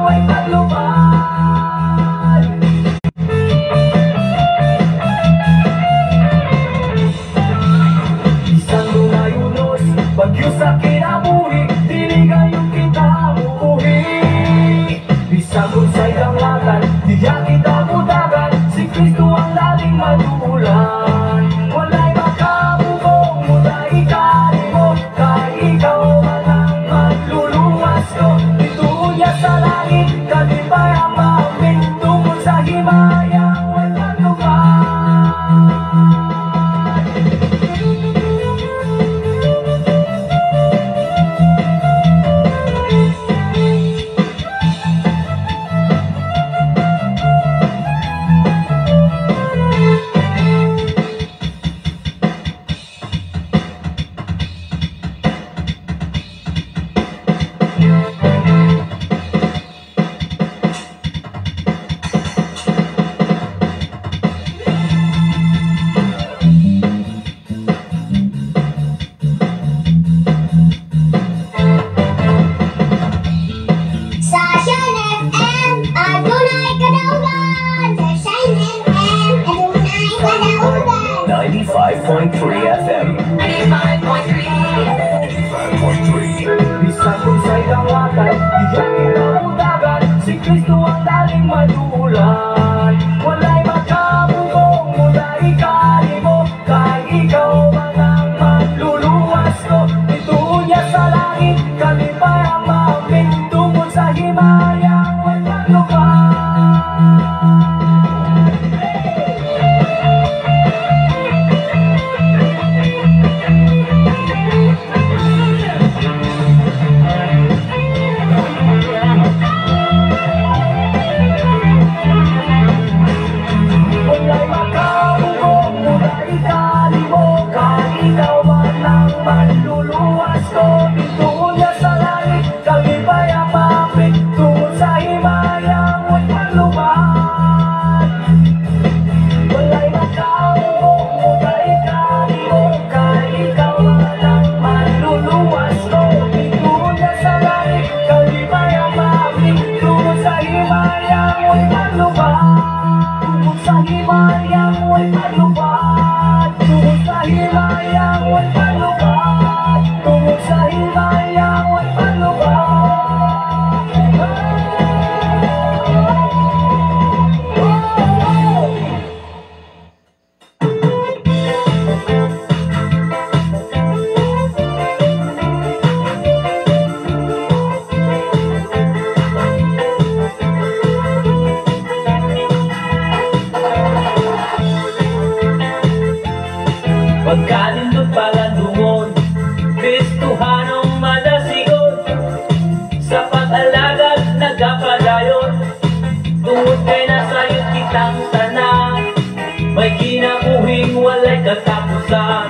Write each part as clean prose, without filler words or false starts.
way paglubad. Bisan dunay unos, bagyo sa kinabuhi, dili gayud kita muuhi. Bisan unsay dangatan, diya kita mudagan, si Kristo ang laling maduulan. Walay makamugong, muday kanimo, kay ikaw man ang manluluwas ko. Dituo niya sa langit, kalipay ang maamit, tungod sa himayang way paglubad. Sa Shine FM, adunay kadaugan. Sa Shine FM, adunay kadaugan. 95.3 FM. 95.3. Bisan unsay dangatan, diya kita mudagan, si Kristo ang daling maduulan. Walay makamugong, muday kanimo, kay ikaw man ang manluluwas ko. Dituo niya sa langit, kalipay ang maamit, tungod sa himayang way paglubad. Walay makamugong, muday kanimo, kay ikaw man ang manluluwas ko. Dituo niya sa langit, kalipay ang maamit, tungod sa himayang way paglubad. Walay makamugong, muday kanimo, kay ikaw man ang manluluwas ko. Dituo niya sa langit, kalipay ang maamit, tungod sa himayang way paglubad. Tungod sa himayang way paglubad. Tungod sa himayang way paglubad. Tungod sa himayang way paglubad. Pagkalindot palandungon, Kristohanong madasigon, sa pag-alagad nagapadayon, tungod kay nasayod kitang tanan, may kinabuhing walay katapusan.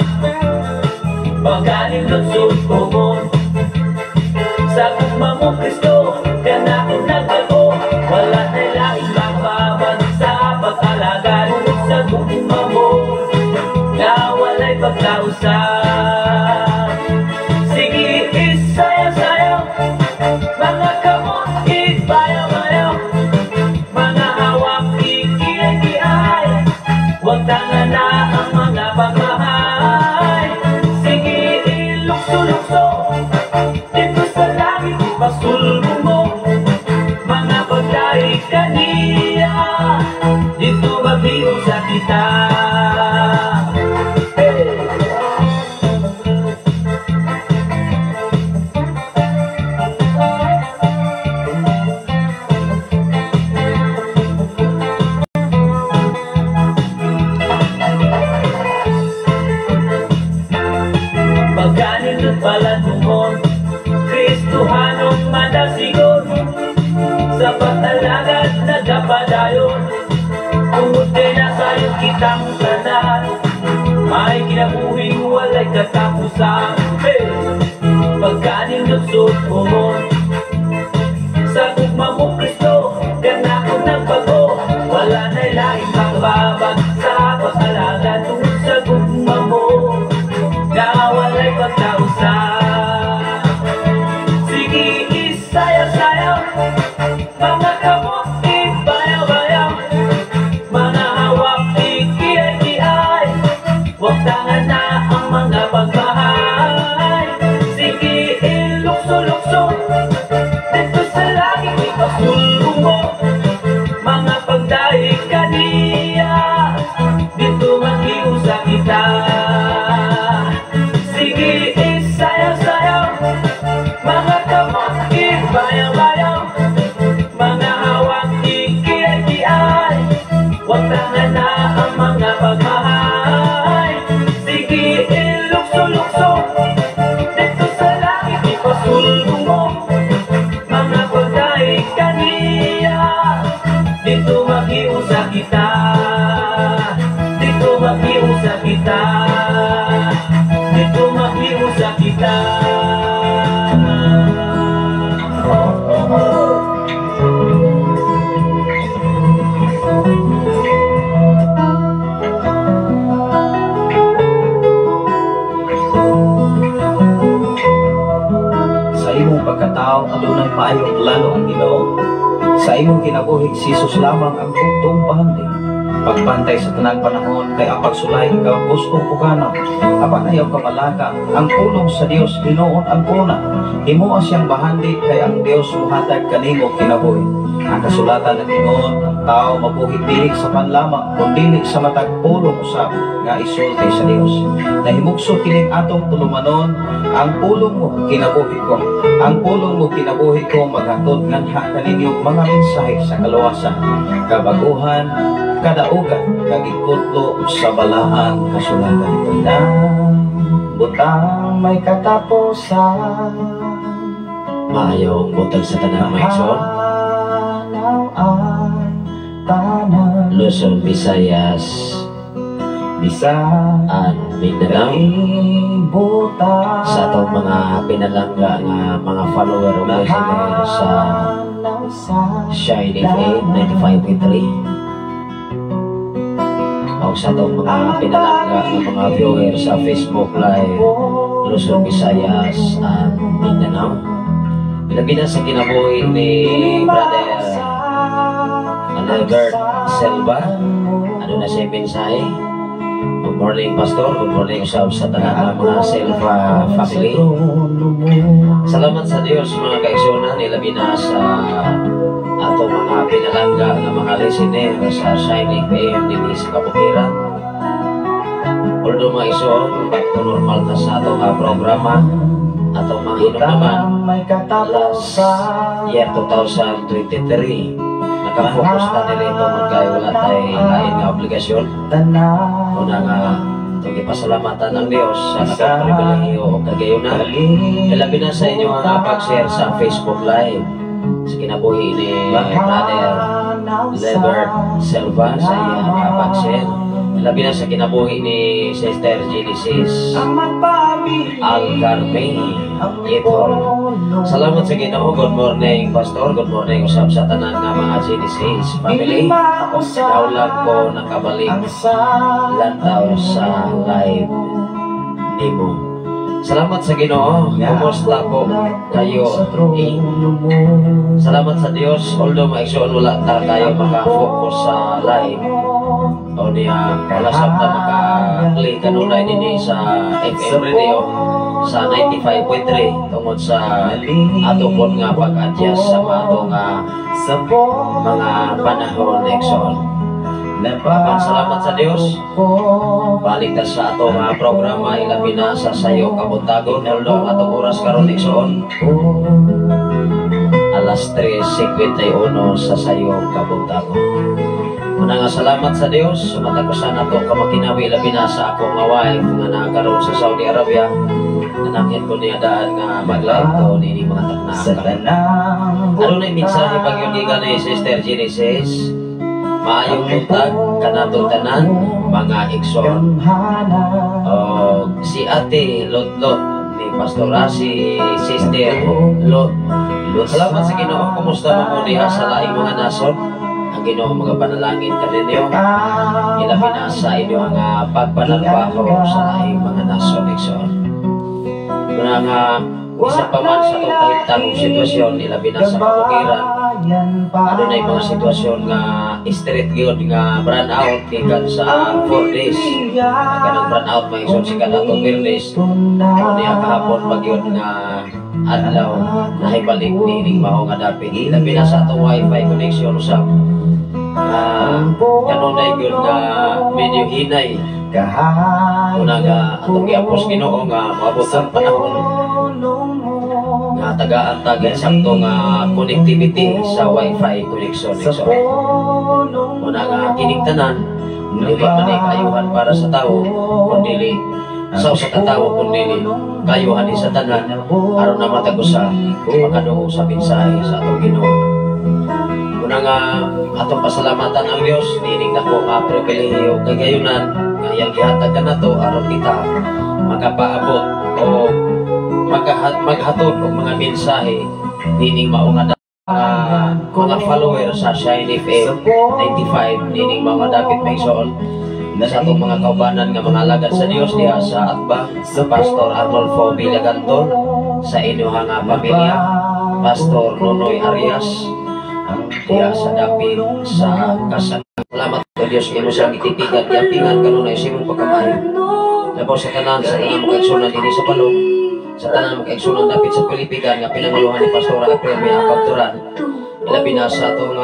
Pagkalindot sugpungon, sa gugma mo Kristo, kanakong nagbago, wala na'y laing mapabag sa pag-alagad sa gugma mo, na walay pagkausap. Sige, isayaw-sayaw, mga kamot, ibayaw-bayaw, mga hawak, ikiyay-kiyay, huwag tanga na ang mga pagmahay. Sige, ilukso-lukso, dito sa langit, ipasulbo mo, mga paglaig kaniya, dito maglihok sa kita. Hey! Pagkanindot palandungon, Kristohanong madasigon, sa pag-alagad nagapadayon, tungod kay nasayod kitang tanan, may kinabuhing walay katapusan. Hey! Pagkanindot sugpungon, sa gugma mo Kristo, kanakong nagbago, wala na'y laing magbabag sa pag-alagad tungod sa gugma mo, na walay pagkausap. Sige, isayaw-sayaw, Mga kamot ibayaw-bayaw, mga hawak ikiyay-kiyay. Huwag tangan na ang mga pagbahay. Sige, ilukso-lukso dito sa langit ipasulong mo. Mga pagdaig kaniya, dito makiusa kita. Sige, isayaw-sayaw. Mga kamot ibayaw-bayaw, mga hawak ikiyay-kiyay. Huwag tangan na ang mga pagmahay. Sige, ilukso-lukso dito sa langit ipasulong mo. Mga pagdaig kaniya, dito makiusa kita. Dito makiusa kita. Dito makiusa kita. Sa imong pagkatao, adunay maayong plano ang Ginoo. Sa imong kinabuhi, si Jesus lamang ang bugtong bahandi. Pagbantay sa tanang panahon kay ang pagsulay ikaw gustong puganaw. Apan ayaw kabalaka, ang pulong sa Dios hinuon ang una. Himoa siyang bahandi kay ang Dios muhatag kanimo kinabuhi. Ang kasulatan ng ingon, ang tao mabuhi dili sa panlamang kun dili sa matag pulong usab nga isulti sa Dios. Nahimugso kining atong tulumanon, ang pulong mo kinabuhi ko. Ang pulong mo kinabuhi ko maghatod nganha kaninyo mga mensahe sa kaluwasan, kabaguhan, kadaugan, kag ikutlo sa balaan kasulatan. Tanang butang may katapusan. Maayong buntag sa tanang mga igsoon. Mahanaw ang tanan. Luzon, Visayas, Bisan and Mindanao. kalibutan. Sa atong mga pinalangga nga mga follower o listener sa Mahanaw sa Shine FM 95.3 o sa atong mga pinalangga nga mga viewer sa Facebook Live Luzon, Visayas, and Mindanao. Ilabi na sa kinabuhi ni Brother Albert Silva. Ano na siya mensahe? Good morning, Pastor. Good morning usab sa tanan nga mga Silva family. Salamat sa Dios, mga kaigsuonan, ilabi na sa atong mga pinalangga nga mga listener sa Shining PM dinhi sa kabukiran. Although, mga igsoon, back to normal ta sa atong programa, atong mga hinumduman Butang may last katapusan. Year 2023, nakafocus ta diri tungod kay wala tay lain nga obligasyon. Tanan. Una nga itong ipasalamatan ng Dios sa nakapribilehiyo o kagayunan. Ilabi na sa inyo ang pag-share sa Facebook Live sa kinabuhi ni Brother Lebert Silva sa iyang pag-share. Ilabi na sa kinabuhi ni Sister Genesis Alcarme Yetol. Salamat sa Ginoo. Good morning, Pastor. Good morning usab sa tanan nga mga Genesis family. Ikaw lang ko nakabalik lantaw sa live nimo. Salamat sa Ginoo. Kumusta po kayo? Eh, salamat sa Dios. Although, mga igsoon, wala ta kayo maka-focus sa live. O niya, wala sab ta maka-play kanunay dinhi sa FM radio sa 95.3 tungod sa ato pod nga pag-adjust sa mga ato nga mga panahon, igsoon. Apan salamat sa Dios. Balik ta sa ato nga programa, ilabi na sa Sayo Kabuntagon. Although ang atong oras karon, igsoon, alas 3:51 sa Sayo Kabuntagon. Una nga salamat sa Dios, sumatag usa nato ka makinawi, labi na sa akong nga wife nga naa karon sa Saudi Arabia. Nanangkin ko niya daan nga mag-live to nining mga Sa takna. tanang Ano na yung mensahe pag yun gikan ni Sister Genesis? Maayong buntag kanatong tanan mga igsoon. Gamhana. O si Ate Lot Lot ni Pastor si Sister Lot. Salamat sa Ginoo. Kumusta mo mo diha sa laing mga nasod? Ang Ginoo mga panalangin kaninyo. Ilabi na sa inyo ang pagpanarbaho sa laing mga nasod, igsoon. Una nga Bisan pa man sa atong kahimtang sitwasyon, ilabi na sa kabukiran, adunay mga sitwasyon nga straight gyud nga brown out gikan sa 4 days. Kanang brown out, mga igsoon, sikat atong Biyernes. O niya kahapon pa gyud nga adlaw nahibalik niining mao nga dapit. Ilabi na sa atong wifi connection usab. Kanunay gyud nga medyo hinay. Una nga atong giapos Ginoo nga moabot ang panahon nga tagaan ta gyud sakto nga connectivity sa wifi connection, igsoon. Una nga kining tanan dili man ni kaayuhan para sa tawo kundi sa usa ka tawo, kundi kaayuhan ni sa tanan aron na matag usa makadungog sa mensahe sa atong Ginoo. Una nga atong pasalamatan ang Dios niining dako nga pribilehiyo kay gayunan nga iyang gihatag kanato aron kita makapaabot o maghatod og mga mensahe niining mao nga mga follower sa Shine FM 95 niining mao nga dapit, mga igsoon, sa atong mga kaubanan nga mga alagad sa Dios diha sa Atbang, Pastor Arnolfo Villaganton, sa inyong nga pamilya, Pastor Nonoy Arias diha sa dapit sa Kasan. Salamat o Dios imo sa gitipigan, giampingan kanunay sa imong pagkamaayo. Labaw sa tanan mga kaigsunan dinhi sa balong, sa tanan mga kaigsunan dapit sa Pilipigan nga pinanguluhan ni Pastora April May Akabturan. Ilabi na sa atong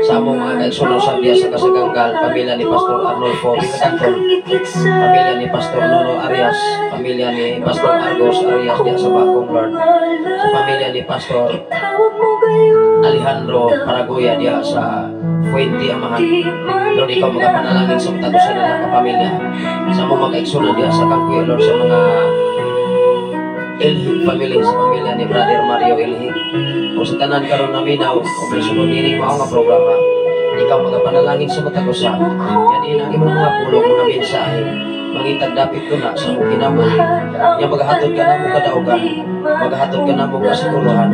sa among mga kaigsunan sa diya sa Kasaganggal, pamilya ni Pastor Arnolfo Villacanton, pamilya ni Pastor Nono Arias, pamilya ni Pastor Argos Arias diya sa Bakong Lord, sa pamilya ni Pastor Alejandro Paragoya diya sa Fuente, Amahan. Lord, ikaw magapanalangin sa matag usa nila kapamilya. Sa among mga kaigsunan diya sa Kangkuy, Lord, sa mga Ilhig family, sa pamilya ni Brother Mario Ilhig. O sa tanan karon naminaw, o may sunod nining mao nga programa, ikaw magapanalangin sa matag usa. Yan inang imong mga pulong, mga mensahe. Mangitag dapit ko na sa imong kinabuhi. Nya magahatod ka namo kadaugan, magahatod ka namo kasiguruhan,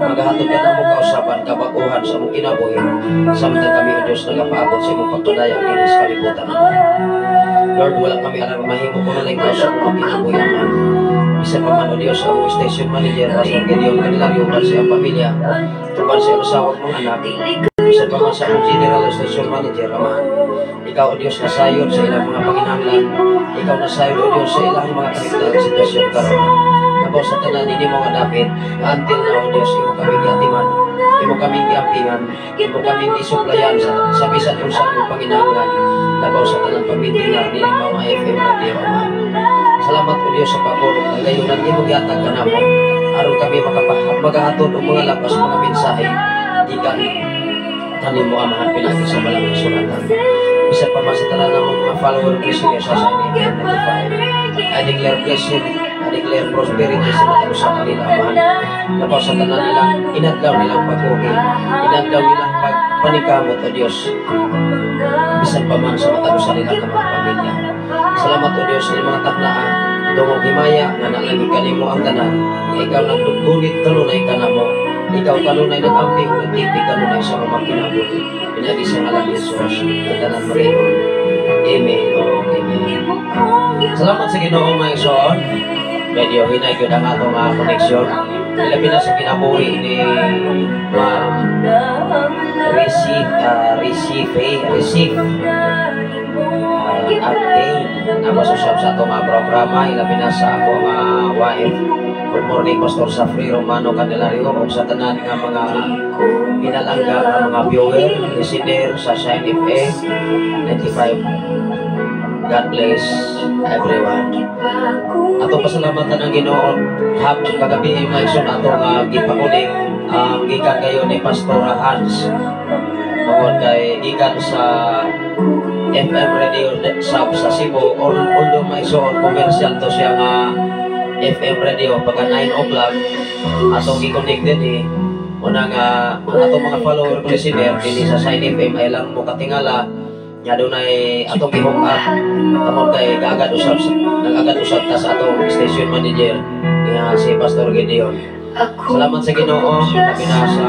magahatod ka namo kausaban, kabag-uhan sa imong kinabuhi. Samtang kami, O Diyos, nagapaabot sa imong pagpadayag dinhi sa kalibutan naman. Lord, wala kami alam mahimo kung wala ikaw sa imong kinabuhi, Ama. Isa pa man, O Diyos, ang station manager, Pastor Gideon Candelario, uban sa iyang pamilya, uban sa iyang asawa mga anak. Isa pa man sa among general station manager, Ama. Ikaw, O Diyos, nasayod sa ilang mga panginahanglan. Ikaw nasayod, O Diyos, sa ilang mga kahimtang sitwasyon karon. Labaw sa tanan ini mga dapit, until now, O Diyos, imo kami giatiman, imo kami giampingan, imo kami gisuplayan sa bisan unsa mong panginahanglan. Labaw sa tanan pagmintinar ni mga FM Radio, Ama. Salamat, O Diyos, sa pabor ng gayunan imo gihatag kanamo aron kami magahatod og mga lapas mga mensahe gikan kanimo, Amahan, pinagi sa balang kasulatan. Bisa pa man sa tanan namong mga follower listener sa Shine 95. I declare blessing, I declare prosperity sa matag usa kanila, Amahan. Labaw sa tanan nilang inadlaw nilang pag-ugi, inadlaw nilang pagpanikamot, O Diyos. Bisan pa man sa matag usa nilang mga pamilya. Salamat, O Diyos, sa mga taknaa, tungod himaya nga nalagod kanimo ang tanan, nga ikaw naggunit kanunay kanamo, ikaw kanunay nag-amping, nagtipi kanunay sa mga kinabuhi. Pinagi sa ngalan ni Jesus, ang tanan magaingon, "Amen o Amen." Salamat sa Ginoo, mga igsoon. Medyo hinay gyud ang atong connection. Ilabi na sa kinabuhi ni Ma'am Recife, Receive, Ate, namasosab sa atong programa, ilabi na sa akong wife. Good morning, Pastor Safri Romano Candelario, ug sa tanan nga mga pinalangga nga mga viewer, listener sa Shine FM 95. God bless everyone. Ato pasalamatan ang Ginoo hap kagabi, mga igsoon, ato nga gipakunik ang gikan kayo ni Pastor Hans tungod kay gikan sa FM radio sa Cebu or although, mga igsoon, commercial to siya nga FM radio, pagka 9 o'clock atong gi-connect din eh. Una nga ang atong mga follower listener dinhi sa Shine FM ay lang mo katingala nga dunay atong gi-hook up tungod kay kaagad usab nag-agad usab ta sa atong station manager nga si Pastor Gideon. Salamat sa Ginoo, labi na sa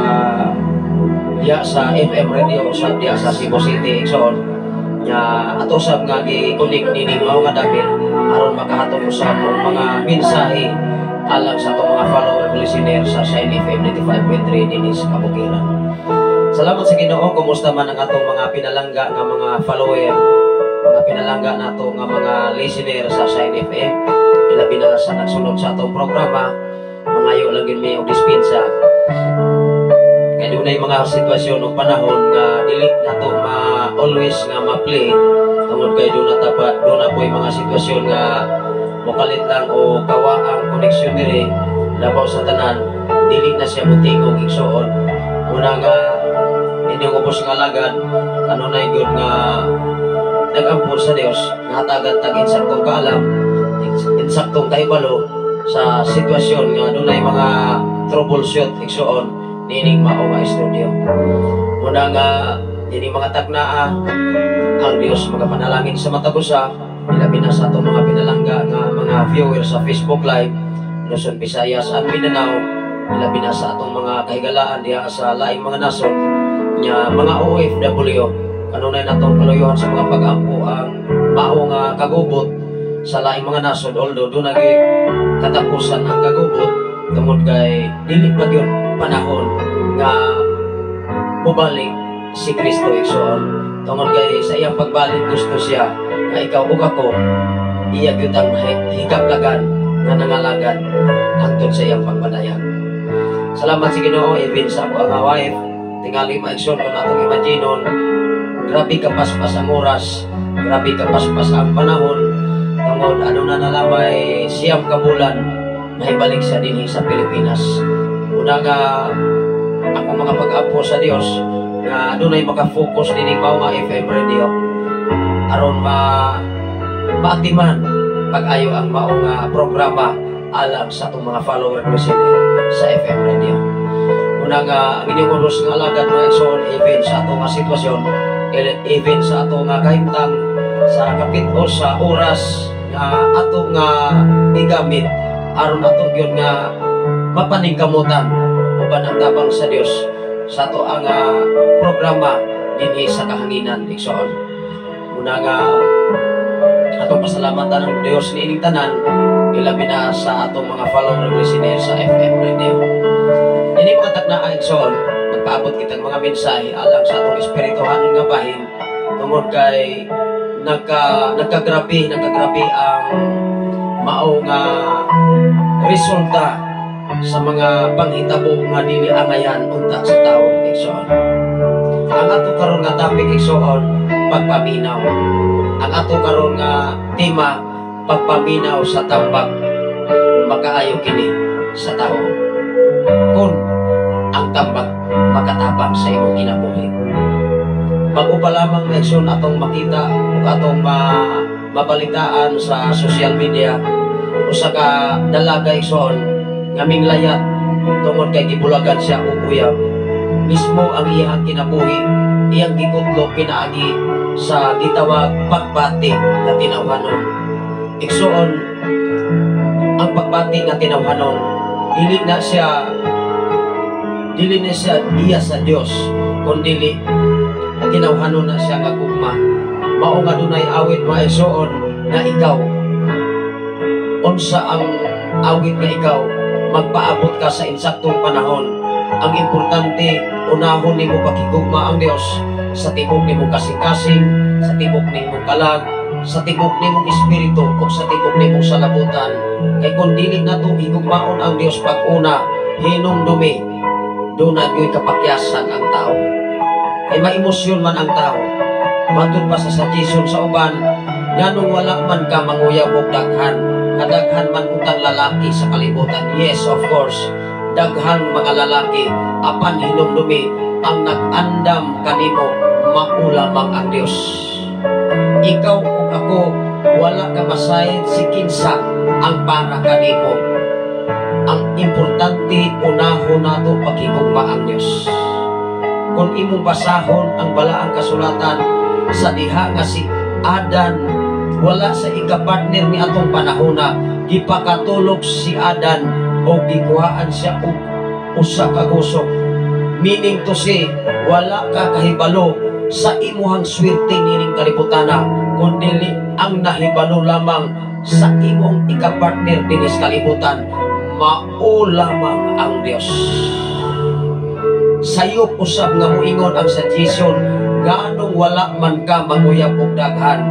diya sa FM radio sa diya sa Cebu City, igsoon, nga ato sab nga gi-connect nining mao nga dapit aron makahatod usab og mga mensahe. alang sa atong mga follower ug listener sa Shine FM 95.3 dinhi sa Kabukiran. Salamat sa Ginoo. Kumusta man ang atong mga pinalangga nga mga follower, mga pinalangga nato nga mga listener sa Shine FM, ilabi na sa nagsunod sa atong programa? Mangayo lang gyud mi og dispensa kay dunay mga sitwasyon ug panahon nga dili nato ma always nga ma-play tungod kay duna ta pa duna po'y mga sitwasyon nga mokalit lang o kawa ang koneksyon diri. Labaw sa tanan, dili na siya mutingog, igsuon. Una nga inyong ubos nga alagad, kanunay gyud nga nagampo sa Dios nga hatagan tag insaktong kaalam, insaktong kahibalo sa sitwasyon nga dunay mga troubleshoot, igsuon, nining mao nga studio. Una nga ining mga tagnaa, ang Dios magapanalangin sa matag usa, ilabi na sa atong mga pinalangga nga mga viewers sa Facebook Live, Luzon, Visayas at Mindanao, ilabi na sa atong mga kahigalaan diha sa laing mga nasod nya mga OFW. Kanunay natong kaluyuhan sa mga pag-ampo ang mao nga kagubot sa laing mga nasod, although duna gyud katapusan ang kagubot tungod kay dili pa gyud panahon nga mobalik si Kristo, igsoon, tungod kay sa iyang pagbalik gusto siya nga ikaw ug ako iya gyud ang higablagan nga nangalagad hangtod sa iyang pagpadayag. Salamat sa Ginoo, even sa ako ang wife. Tingali, mga igsoon, kung atong imaginon, grabe ka paspas ang oras, grabe ka paspas ang panahon tungod ano na nalamay 9 ka bulan mahibalik siya dinhi sa Pilipinas. Una nga ako mga pag-ampo sa Dios nga adunay maka-focus dinhi mao nga FM radio aron maatiman pag-ayo ang mao nga programa alang sa atong mga follower listener sa FM radio. Una nga ang inyong ubos nga alagad, mga igsoon, even sa atong nga sitwasyon, even sa atong nga kahimtang sa kapit o sa oras nga ato nga gigamit aron ato gyud nga mapaningkamutan uban ang tabang sa Dios sa ato ang programa dinhi sa kahanginan, igsoon. Una nga atong pasalamatan ang Dios niining tanan, ilabi na sa atong mga follower listener sa FM radio. Ini mga takna, igsoon, nagpaabot kitang mga mensahe alang sa atong espirituhanon nga bahin tungod kay nagkagrabe ang mao nga resulta sa mga panghitabo nga dili angayan unta sa tao, igsoon. Ang ato karon nga topic, igsoon, pagpaminaw. Ang ato karon nga tema, pagpaminaw sa tambag. Makaayo kini sa tao kung ang tambag makatabang sa imong kinabuhi. Bago pa lamang, igsoon, atong makita ug atong mabalitaan sa social media usa ka dalaga, igsoon, nga minglayat tungod kay gibulagan siya og uyab. Mismo ang iyang kinabuhi iyang gikutlo pinaagi sa gitawag pagbati nga tinawhanon. Igsoon, ang pagbati nga tinawhanon, dili na siya iya sa Dios kun dili tinawhanon na siya nga gugma. Mao nga dunay awit, mga igsoon, nga "Ikaw." Unsa ang awit nga "Ikaw"? Magpaabot ka sa insaktong panahon. Ang importante, unahon nimo paghigugma ang Dios sa tibok nimong kasing-kasing, sa tibok nimong kalag, sa tibok nimong espiritu ug sa tibok nimong salabutan. Kay kung dili nato higugmaon ang Dios pag-una, hinumdumi, duna gyud kapakyasan ang tao. Kay maemosyon man ang tao. Matud pa sa suggestion sa uban, nganong wala man ka manguyab og daghan, nga daghan man utang lalaki sa kalibutan? Yes, of course, daghan mga lalaki, apan hinumdumi, ang nag-andam kanimo mao lamang ang Dios. Ikaw ug ako, wala ka masayod si kinsa ang para kanimo. Ang importante, unahon nato paghigugma ang Dios. Kung imong basahon ang balaang kasulatan sa diha nga si Adan wala sa ika-partner ni atong panahona, gipakatulog si Adan o gikuhaan siya og usa ka gusok. Meaning to say, wala ka kahibalo sa imuhang swerte nining kalibutana kun dili ang nahibalo lamang sa imong ika-partner dinis kalibutan. Mao lamang ang Dios. Sayop usab nga moingon ang suggestion nganong wala man ka manguyab og daghan.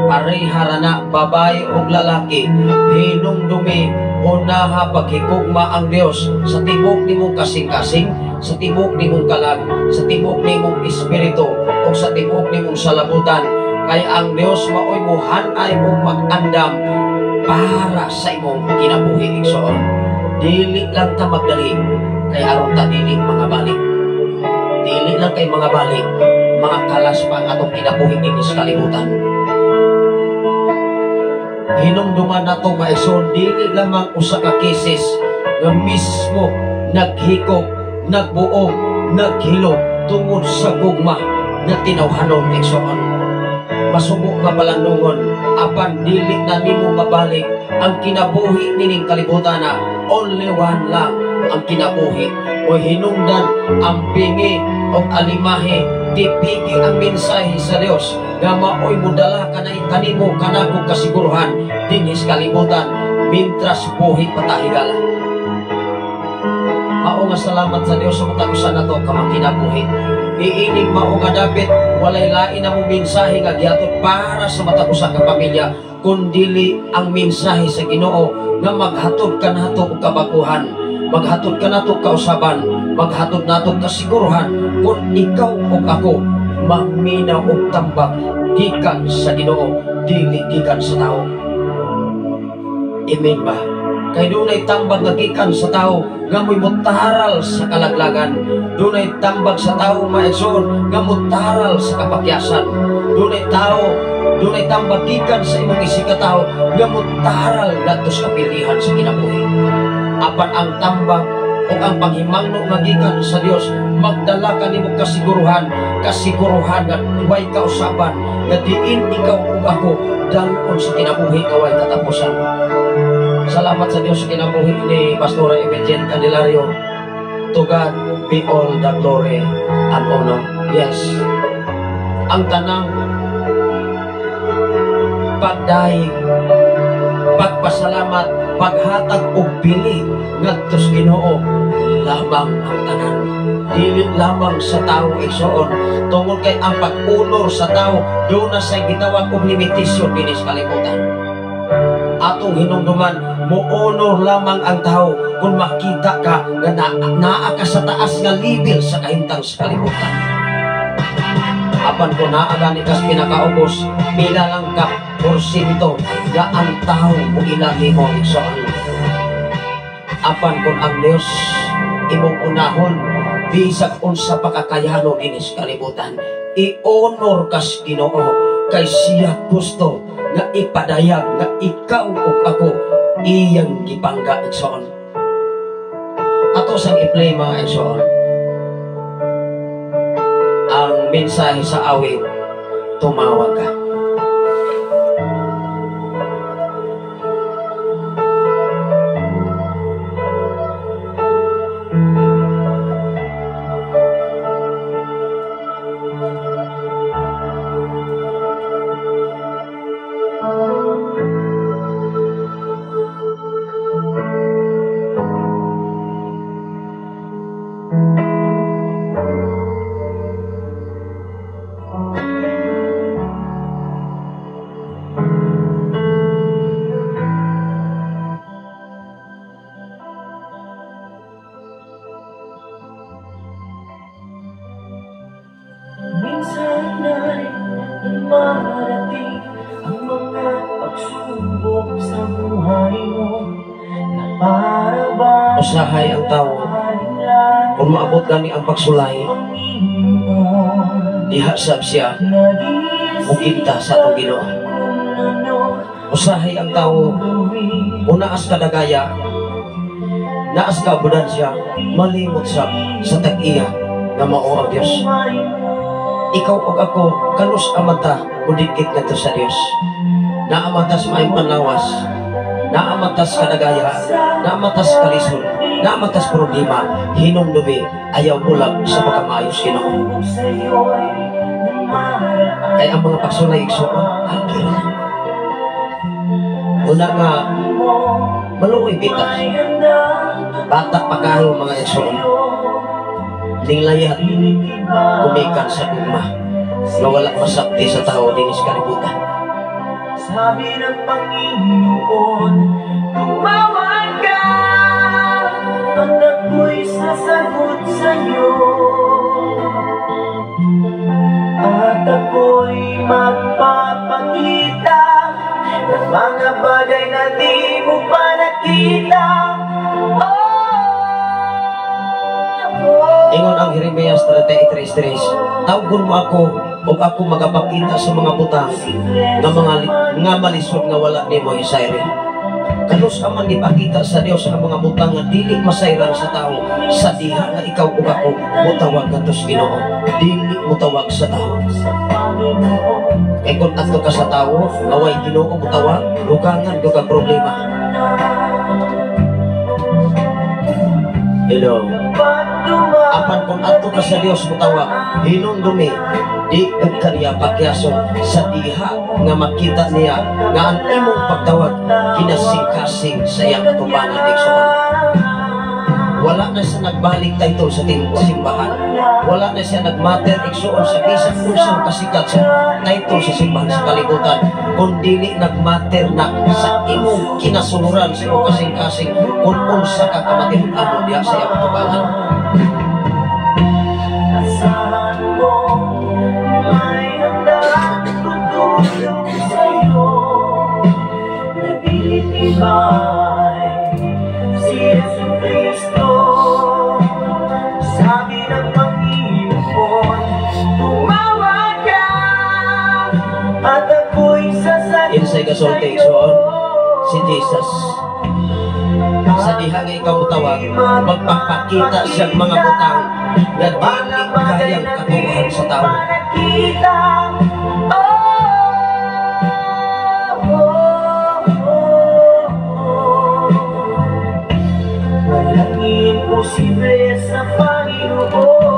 Pareha ra na babae og lalaki, hinumdumi unaha paghigugma ang Dios sa tibuok nimong kasing-kasing, sa tibuok nimong kalag, sa tibuok nimong espiritu ug sa tibuok nimong salabutan. Kay ang Dios maoy mohan-ay ug mag-andam para sa imong kinabuhi igsoon. Dili lang ta magdali kay aron ta dili mga balik. Dili lang kay mga balik, mga kalas pa ang atong kinabuhi dinhi sa kalibutan. Hinumduman nato maigsoon, dili lamang usa ka cases nga mismo naghikog, nagbuo, naghilo tungod sa gugma nga tinawhanon igsoon. Masubo nga palandungon apan dili na nimo mabalik ang kinabuhi nining kalibutan na only one lang ang kinabuhi. O hinungdan ang bingi og alimahe, tipigi ang mensahe sa Dios nga maoy modala kanay kanimo kanakong kasiguruhan dinhi sa kalibutan mintras buhi pa ta higala. Mao nga salamat sa Dios sa matag usa nato kamang kinabuhi. Iinig mao nga dapit walay lain among mensahe nga gihatod para sa matag usa ka pamilya kundili ang mensahe sa Ginoo nga maghatod kanato og kabaguhan, maghatod kanato kausaban, maghatod nato kasiguruhan kung ikaw ug ako maminaw og tambag gikan sa Ginoo, dili gikan sa tao. Amen ba? Kay dunay tambag nga gikan sa tao nga mo'y mutaral sa kalaglagan. Dunay tambag sa tao maigsoon nga mutaral sa kapakyasan. Dunay tao, dunay tambag gikan sa imong isigkatawo nga mutaral ngadto sa kapilihan sa kinabuhi. Apan ang tambag o ang panghimangno nga gikan sa Dios magdala kanimo kasiguruhan, kasiguruhan nga way kausaban nga diin ikaw ug ako dal-on sa kinabuhi nga way katapusan. Salamat sa Dios sa kinabuhi ni Pastora Imogen Candelario. To God be all the glory and honor. Yes. Ang tanang pagdayeg, pagpasalamat, paghatag og bili ngadto sa Ginoo lamang ang tanan. Dili lamang sa tao igsoon, tungod kay ang pag-unor sa tao doon na sa gitawag og limitasyon dinhi sa kalibutan. Atong hinumduman, mo-honor lamang ang tao kung makita ka nga naa ka sa taas nga level sa kahimtang sa kalibutan. Apan kung naa gani kas pinakaubos, pila lang ka porsyento nga ang tao mo ila nimo igsoon. Apan kung ang Dios imong unahon, bisag unsa pa kakayanon dinhi sa kalibutan, i-honor kas Ginoo kay siya gusto nga ipadayag nga ikaw ug ako iyang gipangga igsoon. Ato sang i-play mga igsoon ang mensahe sa awit, Tumawag Ka. Usahay ang tao kung maabot gani ang pagsulay, diha sab siya mukinta sa atong Ginoo. Usahay ang tao kung naas ka dagaya, naas ka abundansya, malimot sab sa tag-iya nga mao ang Dios. Ikaw ug ako kanus amanta mudikit ngadto sa Dios. Naamatas maayong panlawas, naamatas kadagaya, naamatas kalisod, naamatas problema, hinumdumi ayaw bulag sa pagkamaayos Ginoo. Kay ang mga pagsulay igsoon, agil. Una nga Maluoy bita. Bata pa kayo mga igsoon. Ninglayat gumikan sa gugma nga wala masabti sa tao dinhi sa kalibutan. Sabi ng Panginoon, tumawag ka at ako'y sasagot sa'yo. At ako'y magpapakita ng mga bagay na di mo pa nakita. Oh. Ingon ang Jeremias 33:3, tawgon mo ako ug ako magapakita sa mga butang nga mga nga malisod nga wala nimo hisayri. Kanus-a man gipakita sa Dios ang mga butang nga dili masayran sa tao sa diha nga ikaw ug ako motawag ngadto sa Ginoo, dili motawag sa tao. Kay kung adto ka sa tao nga way Ginoo motawag, dugangan gyud ka problema. Hello. Apan kung adto ka sa Dios motawag, hinumdumi di gud kaniya pakyason sa diha nga makita niya nga ang imong pagtawag kinasing-kasing sa iyang katubangan, igsoon. Wala na siya nagbalik title sa simbahan. Wala na siya nagmatter, igsoon, sa bisan unsang kasikat sa title sa simbahan sa kalibutan, kung dili nagmatter na sa imong kinasuluran sa imong kasing-kasing kung unsa ka kamatinud-amon diha sa iyang katubangan. Asahan mo, may handang tutulong sa'yo. Nagtitibay si Yesu Kristo. Sabi ng Panginoon, tumawag ka at ako'y sasagot Insay kasulti, sa'yo. Igsoon, si Jesus. Sa diha nga ikaw motawag, magpapakita siyang mga butang nga dili kayang katuohan sa tao. Nakita. Oh. Walang imposible sa Panginoon.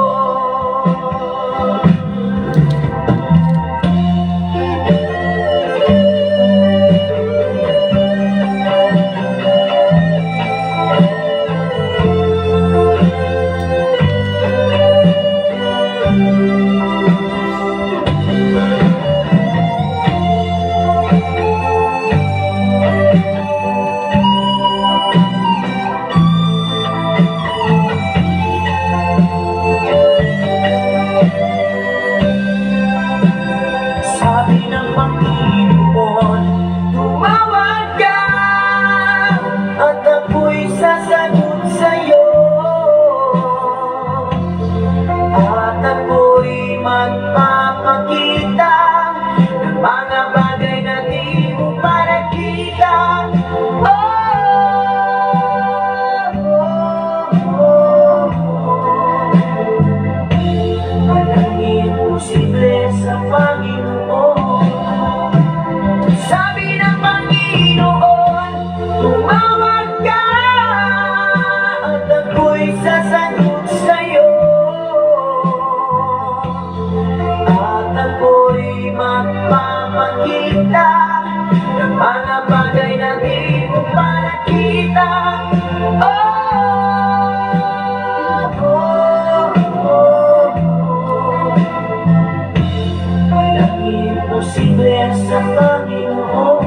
Sabi ng Panginoon, tumawag ka at ako'y sasagot sa'yo. At ako'y magpapakita ng mga bagay na di mo pa nakita. Oh. Walang imposible sa Panginoon. Sabi ng Panginoon, tumawag ka at ako'y sasagot sa'yo. At ako'y magpapakita ng mga bagay na di mo pa nakita. Oh. Walang imposible sa Panginoon.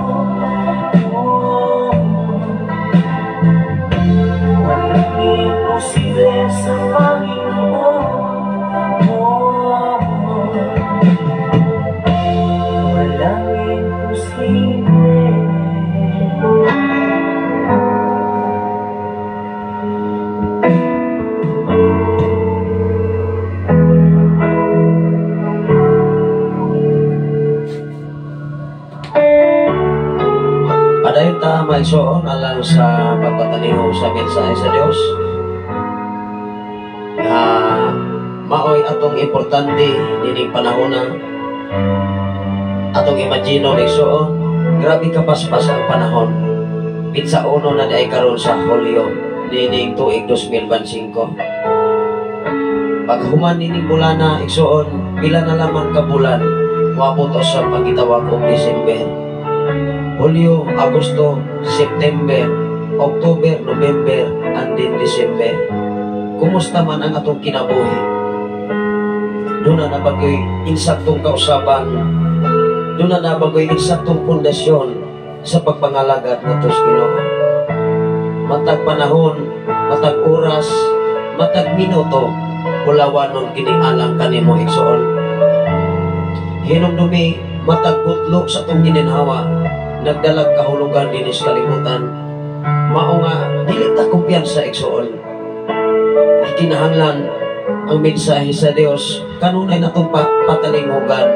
Walang imposible sa Panginoon. Walang imposible. Padayon ta mga igsoon alang sa pagpataniho sa mensahe sa Dios. Nga maoy atong importante nining panahona. Atong imagine igsoon, grabe kapaspas ang panahon. Pitsa uno na diay karon sa Hulyo nining tuig 2025. Paghuman nining bulana igsoon, pila na lamang ka bulan moabot sa pagitawag og December. Hulyo, Agosto, September, October, November, and then December. Kumusta man ang atong kinabuhi? Duna na bagoy insaktong kausaban? Duna na bagoy insaktong pundasyon sa pagpangalagad ngadto sa Ginoo? Matag panahon, matag oras, matag minuto, bulawanon kini alang kanimo, igsoon. Hinumdumi, matag gutlo sa atong gininhawa nagdalag kahulugan dinhi sa kalibutan. Mao nga dili ta kumpiyansa, igsoon. Kinahanglan ang mensahe sa Dios kanunay natong patalinghugan.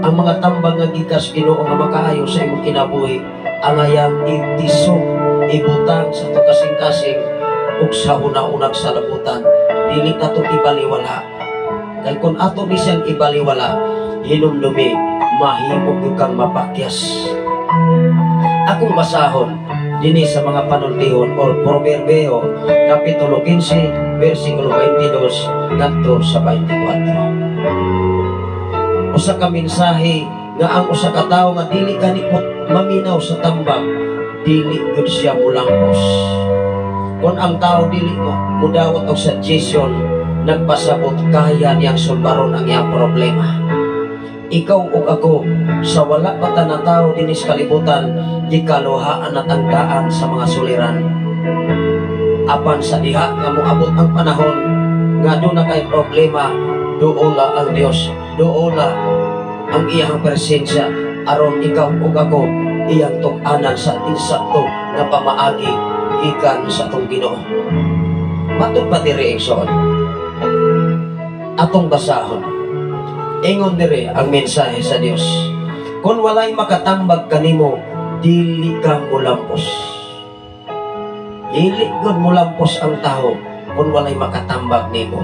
Ang mga tambang nga gikas Ginoo nga makaayo sa imong kinabuhi ang ayang itisok, ibutang sa atong kasing-kasing ug sa una-unang salabutan. Dili nato ibaliwala, kay kung ato ni siyang ibaliwala, hinumdumi, mahimo gyud kang mapakyas. Akong basahon dinhi sa mga panultihon or Proverbio Kapitulo 15 versikulo 22 ngadto sa 24. Usa ka mensahe nga ang usa ka tawo nga dili kani mo maminaw sa tambag, dili gyud siya mulampos. Kung ang tao dili mo mudawat og suggestion, nagpasabot kaya niyang sulbaron ang iyang problema. Ikaw ug ako, sa wala pa ta natawo dinhi sa kalibutan, gikaluhaan at ang daan sa mga suliran. Apan sa diha nga moabot ang panahon nga duna kay problema, duola ang Dios, duola ang iyang presensya aron ikaw ug ako iyang tuk-anan sa insakto nga pamaagi gikan sa atong Ginoo. Matud pa diri, igsoon. Atong basahon. Ingon diri ang mensahe sa Dios. Kung walay makatambag kanimo, dili ka mulampos. Dili gud mulampos ang tao kung walay makatambag nimo.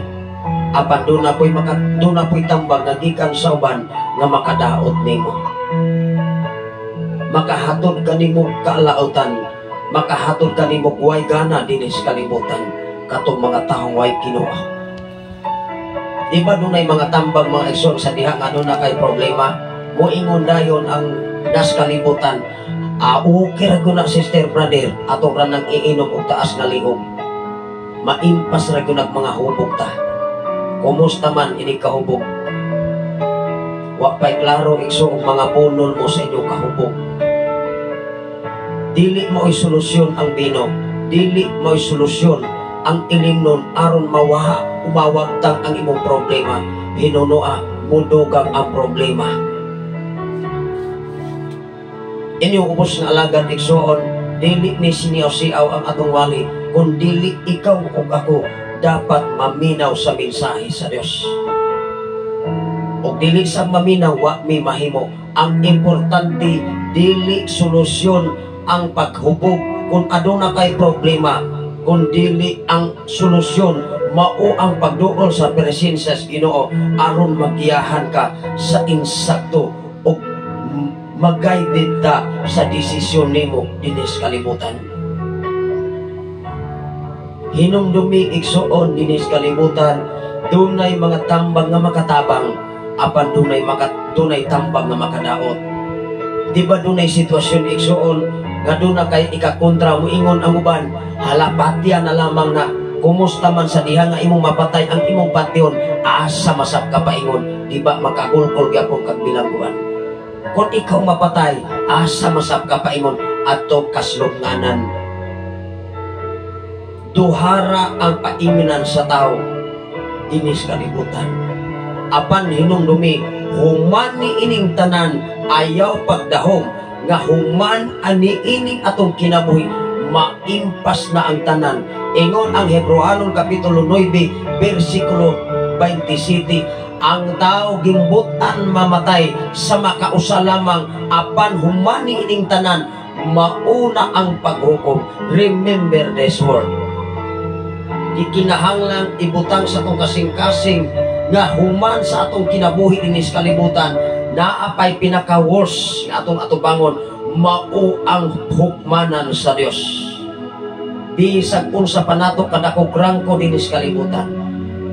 Apan duna po'y tambag nga gikan sa uban nga makadaot nimo. Makahatod kanimo kaalautan, makahatod kanimo way gana dinhi sa kalibutan, katong mga taong way Ginoo. Di ba dunay mga tambag, mga igsoon, sa diha nga duna kay problema, moingon dayon ang nas kalibutan, "Ah, okay ra gyud na, sister, brother, ato ra nang iinom og taas nga liog. Maimpas ra gyud mga hubog ta." Kumusta man ini kahubog? Wa pa'y klaro, igsoon, mga punol mo sa inyong kahubog. Dili mo'y solusyon ang bino, dili mo'y solusyon ang ilimnon aron mawaha umawagtang ang imong problema. Hinunoa, mudugang ang problema. Inyong ubos nga alagad, igsoon, dili ni siniyaw-siaw ang atong wali, kung dili ikaw ug ako dapat maminaw sa mensahe sa Dios. Ug dili sa maminaw, wa mi mahimo. Ang importante, dili solusyon ang paghubog kung aduna kay problema, kung dili ang solusyon mao ang pagduol sa presensya sa Ginoo aron magiyahan ka sa insakto ug mag-guided ta sa desisyon nimo dinhi sa kalibutan. Hinumdumi, igsoon, dinhi sa kalibutan dunay mga tambag nga makatabang, apan dunay tambag nga makadaot. Di ba dunay sitwasyon, igsoon, nga duna kay ikakontra, moingon ang uban, "Hala, patya na lamang na. Kumusta man sa diha nga imong mapatay ang imong patyon, asa masab ka paingon?" Di ba makagulkol gyapon kag bilangguan? Kung ikaw mapatay, asa masab ka paingon? Ato kaslumnganan. Duhara ang painginan sa tao dinhi sa kalibutan. Apan hinumdumi, human ni ining tanan, ayaw pagdahom nga human ani ining atong kinabuhi, maimpas na ang tanan. Ingon ang Hebreohanon Kapitulo 9 versikulo 27, ang tao gimbutan mamatay sa makausa lamang, apan human ni ining tanan, mauna ang paghukom. Remember this word. Gikinahanglan ibutang sa atong kasing-kasing nga human sa atong kinabuhi dinhi sa kalibutan, naa pay pinaka worst nga atong atubangon, mao ang hukmanan sa Dios. Bisag unsa pa nato kadakog rangko dinhi sa kalibutan,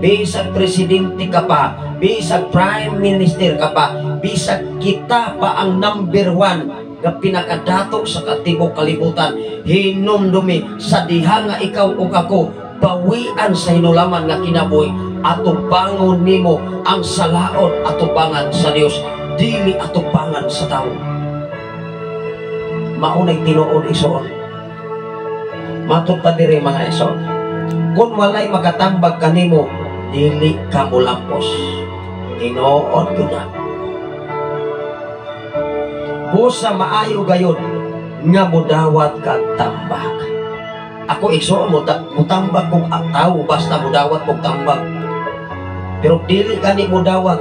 bisag presidente ka pa, bisag prime minister ka pa, bisag kita pa ang number one. nga pinakadato sa katibok kalibutan. Hinumdumi sa diha nga ikaw ug ako bawian sa hinulaman nga kinabuhi, atubangon nimo ang salaot atubangan sa Dios, dili atubangan sa tawo. Maunay tinuod, igsoon. Matod pa diri, mga igsoon, kung walay makatambag kanimo, dili ka mulampos. Tinuod yun na. Busa maayo gayon nga mudawat kag tambag. Ako, igsoon, mo mutambag kog tawo basta mudawat kog tambag. Pero dili gani mudawat.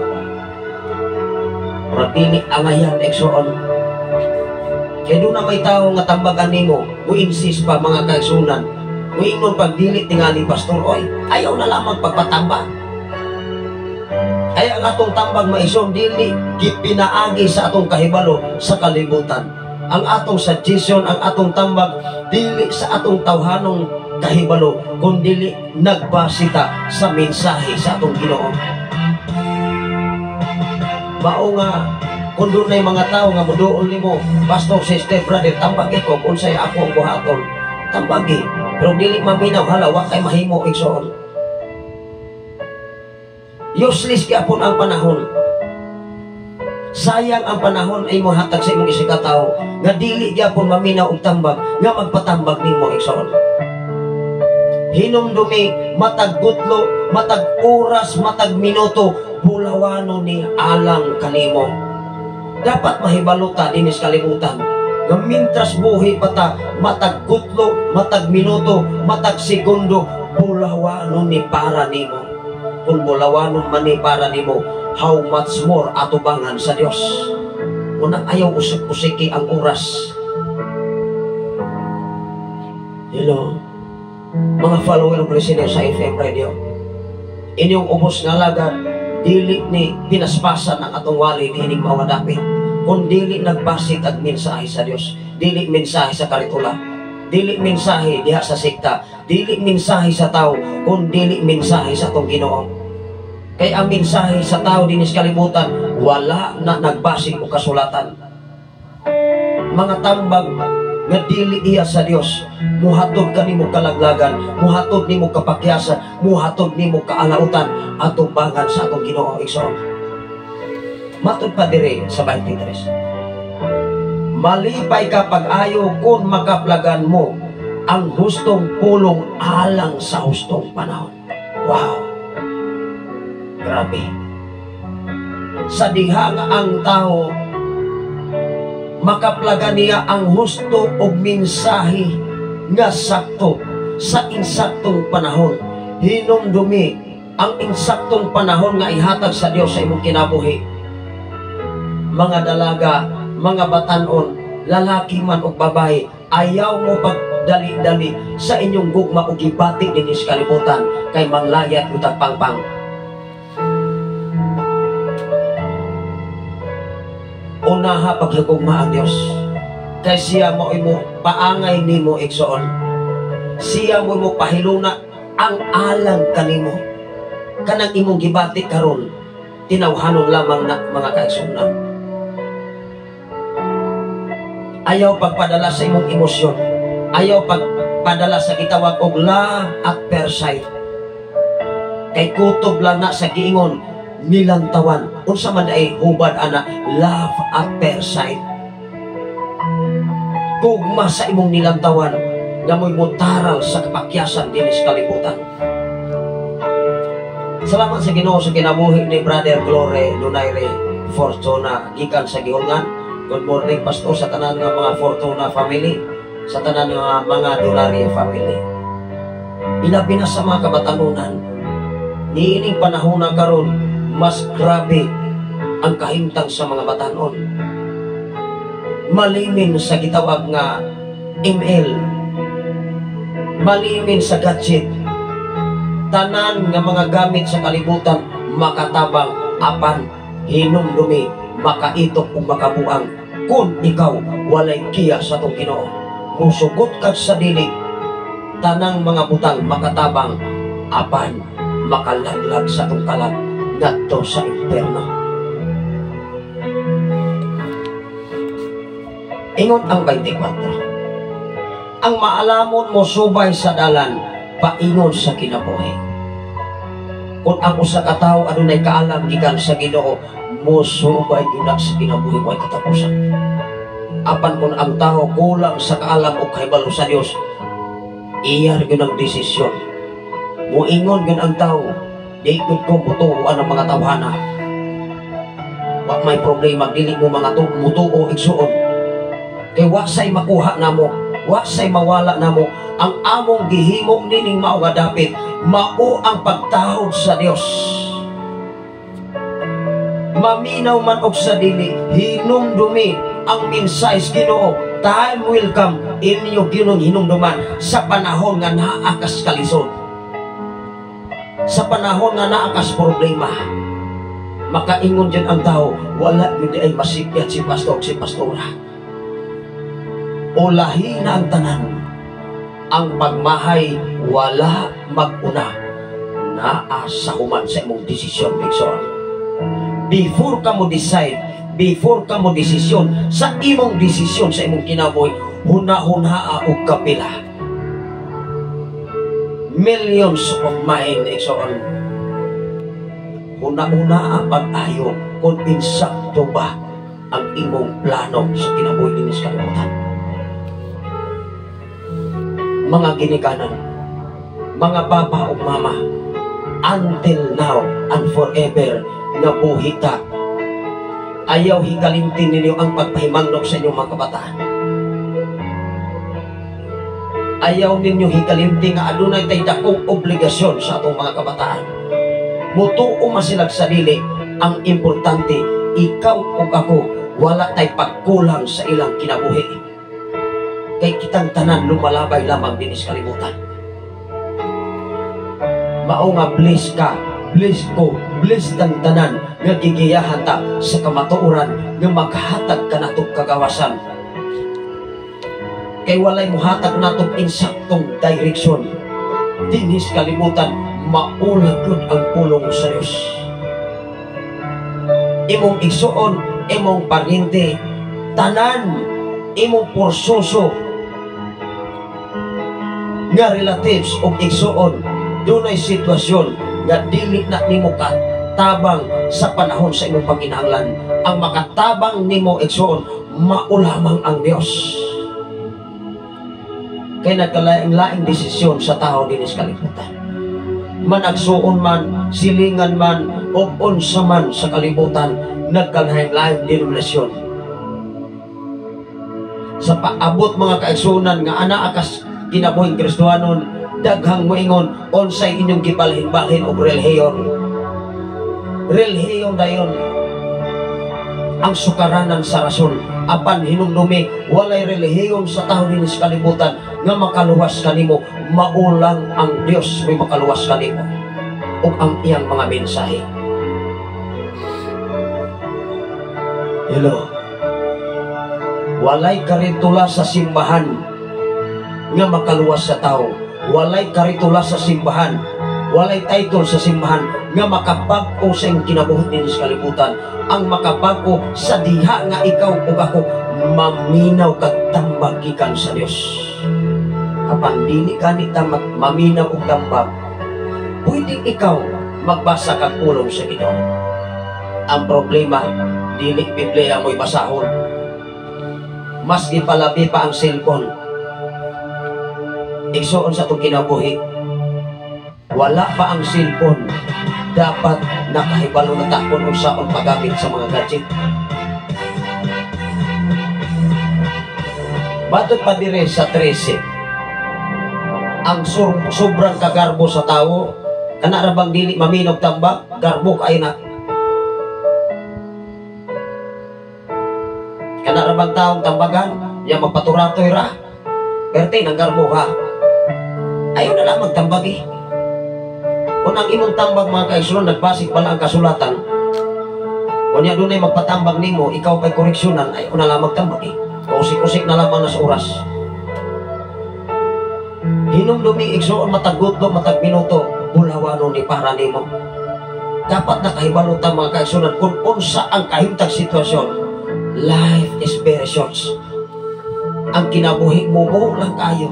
Murag dili angayan, igsoon. Kaya doon na may tao nga tambagan nimo, mo insist pa, mga kaigsunan. Muingon pag dili tingali, pastor, oy, ayaw na lamang pagpatambag. Kaya ang atong tambag, maison, dili gipinaagi sa atong kahibalo sa kalibutan. Ang atong suggestion, ang atong tambag, dili sa atong tawhanong kahibalo, kundili nagbasita sa mensahe sa atong Ginoo. Mao nga kung doon mga tao nga muduol nimo, pastor, sister, brother, tambagi ko kung unsay ako ang buhaton. Tambagi. Pero dili maminaw, hala, wa kay mahimo, igsoon. Useless gyapon ang panahon. Sayang ang panahon ay mohatag sa imong isigkatawo nga dili gyapon maminaw og tambag nga magpatambag nimo, igsoon. Hinumdumi matag gutlo, matag oras, matag minuto, bulawano ni alang kanimo. Dapat mahibalo ta dinis kalibutan nga mintras buhi pa ta, matag gutlo, matag minuto, matag segundo, bulawano ni para nimo. Kung bulawanon man ni para nimo, how much more atubangan sa Dios. Unang ayaw usik-usiki ang oras. Hello, mga follower of listener sa FM Radio. Inyong ubos nga alagad, dili ni pinaspasan ang atong wali niining mga dapit. Kung dili nagbasit ag mensahe sa Dios, dili mensahe sa karitula, dili mensahe diha sa sekta, dili mensahe sa tao, kung dili mensahe sa atong Ginoo. Kay ang mensahe sa tao dinis kalibutan, wala na nagbasit o kasulatan. Mga tambag nga dili iya sa Dios, muhatod kanimo kalaglagan, muhatod nimo kapakyasan, muhatod nimo kaalautan, atubangan sa atong Ginoo, igsoon. Matod pa dire sa 23. Malipay ka pag-ayo kung makaplagan mo ang hustong pulong alang sa hustong panahon. Wow! Grabe. Sa diha nga ang tao makaplagan niya ang husto og mensahe nga sakto sa insaktong panahon. Hinumdumi ang insaktong panahon nga ihatag sa Dios sa imong kinabuhi. Mga dalaga, mga batanon, lalaki man og babae, ayaw mo pagdali-dali sa inyong gugma og gibati dinhi sa kalibutan kay manglayat utag pangpang. Unaha paghigugma ang Dios. Kay siya mo imo paangay nimo, igsoon. Siya mo imo pahiluna ang alang kanimo. Kanang imong gibati karon, tinawhanon lamang na, mga kaigsuonan. Ayaw pagpadala sa imong emosyon. Ayaw pagpadala sa gitawag og love at first sight. Kay kutob lang na sa giingon nilantawan. Unsa man ay hubad ana love at first sight. Gugma sa imong nilantawan nga mo'y mutaral sa kapakyasan dinis kalibutan. Salamat sa Ginoo sa kinabuhi ni Brother Glory Donaire Fortuna gikan sa Gihulngan. Good morning, Pastor, sa tanan nga mga Fortuna family, sa tanan nga mga Donaire family. Ilabi na sa mga kabatanunan, niining panahon na karon, mas grabe ang kahimtang sa mga batanon. Malimin sa gitawag nga ML, malimin sa gadget, tanan nga mga gamit sa kalibutan makatabang apan hinumdumi makaitok ug makabuang kung ikaw walay kiya sa atong Ginoo. Musugot ka sa dili, tanang mga butang makatabang apan makalaglag sa atong kalag ngadto sa impierno. Ingon ang 24. Ang maalamon mo subay sa dalan, paingon sa kinabuhi. Kung ang usa ka tawo adunay kaalam gikan sa Ginoo, mosubay gyud na sa kinabuhi way katapusan. Apan kung ang tao kulang sa kaalam o kahibalo sa Dios, iya gyud ang desisyon. Muingon gyud ang tao, di gyud ko mutuoan ang mga tawhana. Wa may problema, dili mo mga mutuo, igsuon. Kay wa say makuha namo, wa say mawala namo. Ang among gihimo nining mao nga dapit, mao ang pagtahod sa Dios. Maminaw man og sa dili, hinumdumi ang mensahe sa Ginoo. Time will come, inyo ginong hinumduman sa panahon nga naa kas kalisod, sa panahon nga naa kas problema. Makaingon dyan ang tao, wala gyud ay masipyat si pastor, si pastora. O lahi na ang tanan, ang pagmahay wala maguna, naa sa human sa imong desisyon, igsoon. Before ka mo decide, before ka mo desisyon, sa imong desisyon sa imong kinabuhi, huna-hunaa og kapila. Millions of mind, igsoon. Huna-hunaa pag-ayo kung insakto ba ang imong plano sa kinabuhi dinhi sa kalibutan. Mga ginikanan, mga papa ug mama, until now and forever nga buhi ta, ayaw hikalimtin ninyo ang pagpahimangno sa inyong mga kabataan. Ayaw ninyo hikalimtin nga adunay tay dakong obligasyon sa atong mga kabataan. Mutuo man silag sa dili, ang importante, ikaw ug ako, wala tay pagkulang sa ilang kinabuhi. Kay kitang tanan lumalabay lamang dinhi sa kalibutan. Mao nga bless ka, bless ko, bless tang tanan nga gigiyahan ta sa kamatuoran nga maghatag kanatong kagawasan. Kay walay mohatag natong insaktong direksyon dinhi sa kalibutan, maulag gyud ang pulong sa Dios. Imong igsuon, imong paryente, tanan, imong porsoso nga relatives o igsuon, dunay sitwasyon nga dili na nimo katabang sa panahon sa imong panginahanglan. Ang makatabang nimo, igsuon, mao lamang ang Dios. Kay nagkalaing-laing desisyon sa tao dinhi sa kalibutan. Managsuon man, silingan man, o unsa man sa kalibutan, nagkalaing-laing denominasyon. Sa paabot mga kaigsuonan nga anaa kas kinabuhing Kristohanon, daghang moingon unsay inyong gibalhin-balhin og relihiyon. Relihiyon dayon ang sukaranan sa rason. Apan hinumdumi, walay relihiyon sa tao dinhi sa kalibutan nga makaluwas kanimo. Maulang ang Dios may makaluwas kanimo ug ang iyang mga mensahe. Hello. Walay karitula sa simbahan nga makaluwas sa tao. Walay karitula sa simbahan, walay title sa simbahan nga makabag-o sa imong kinabuhi dinhi sa kalibutan. Ang makabag-o sa diha nga ikaw ug ako maminaw kag tambag gikan sa Dios. Apan dili kani ta maminaw og tambag, pwede ikaw magbasa kag pulong sa Ginoo. Ang problema, dili Biblia mo'y basahon. Mas gipalabi pa ang cellphone. Igsoon sa itong kinabuhi, wala pa ang cellphone, dapat nakahibalo na ta kung unsaon paggamit sa mga gadget. Matod pa dire sa 13, ang sobrang kagarbo sa tao, kana ra bang dili maminog tambak, garbo kaayo na. Kana ra bang taong tambagan, ya magpaturatoy ra. Perte nang garbo ha. Ayaw na lang magtambag eh. Kung ang imong tambag mga kaigsuonan, nagbasig pala ang kasulatan, kunya dunay magpatambag nimo, ikaw pa'y koreksyonan, ayaw na lang magtambag eh. Usik-usik na lamang na sa oras. Hinumdumi igsuon matag gutlo, matag minuto, bulawano ni para nimo. Dapat nakahibalo ta mga kaigsuonan kung unsa ang kahimtang sitwasyon. Life is very short. Ang kinabuhi mo mo lang kayo.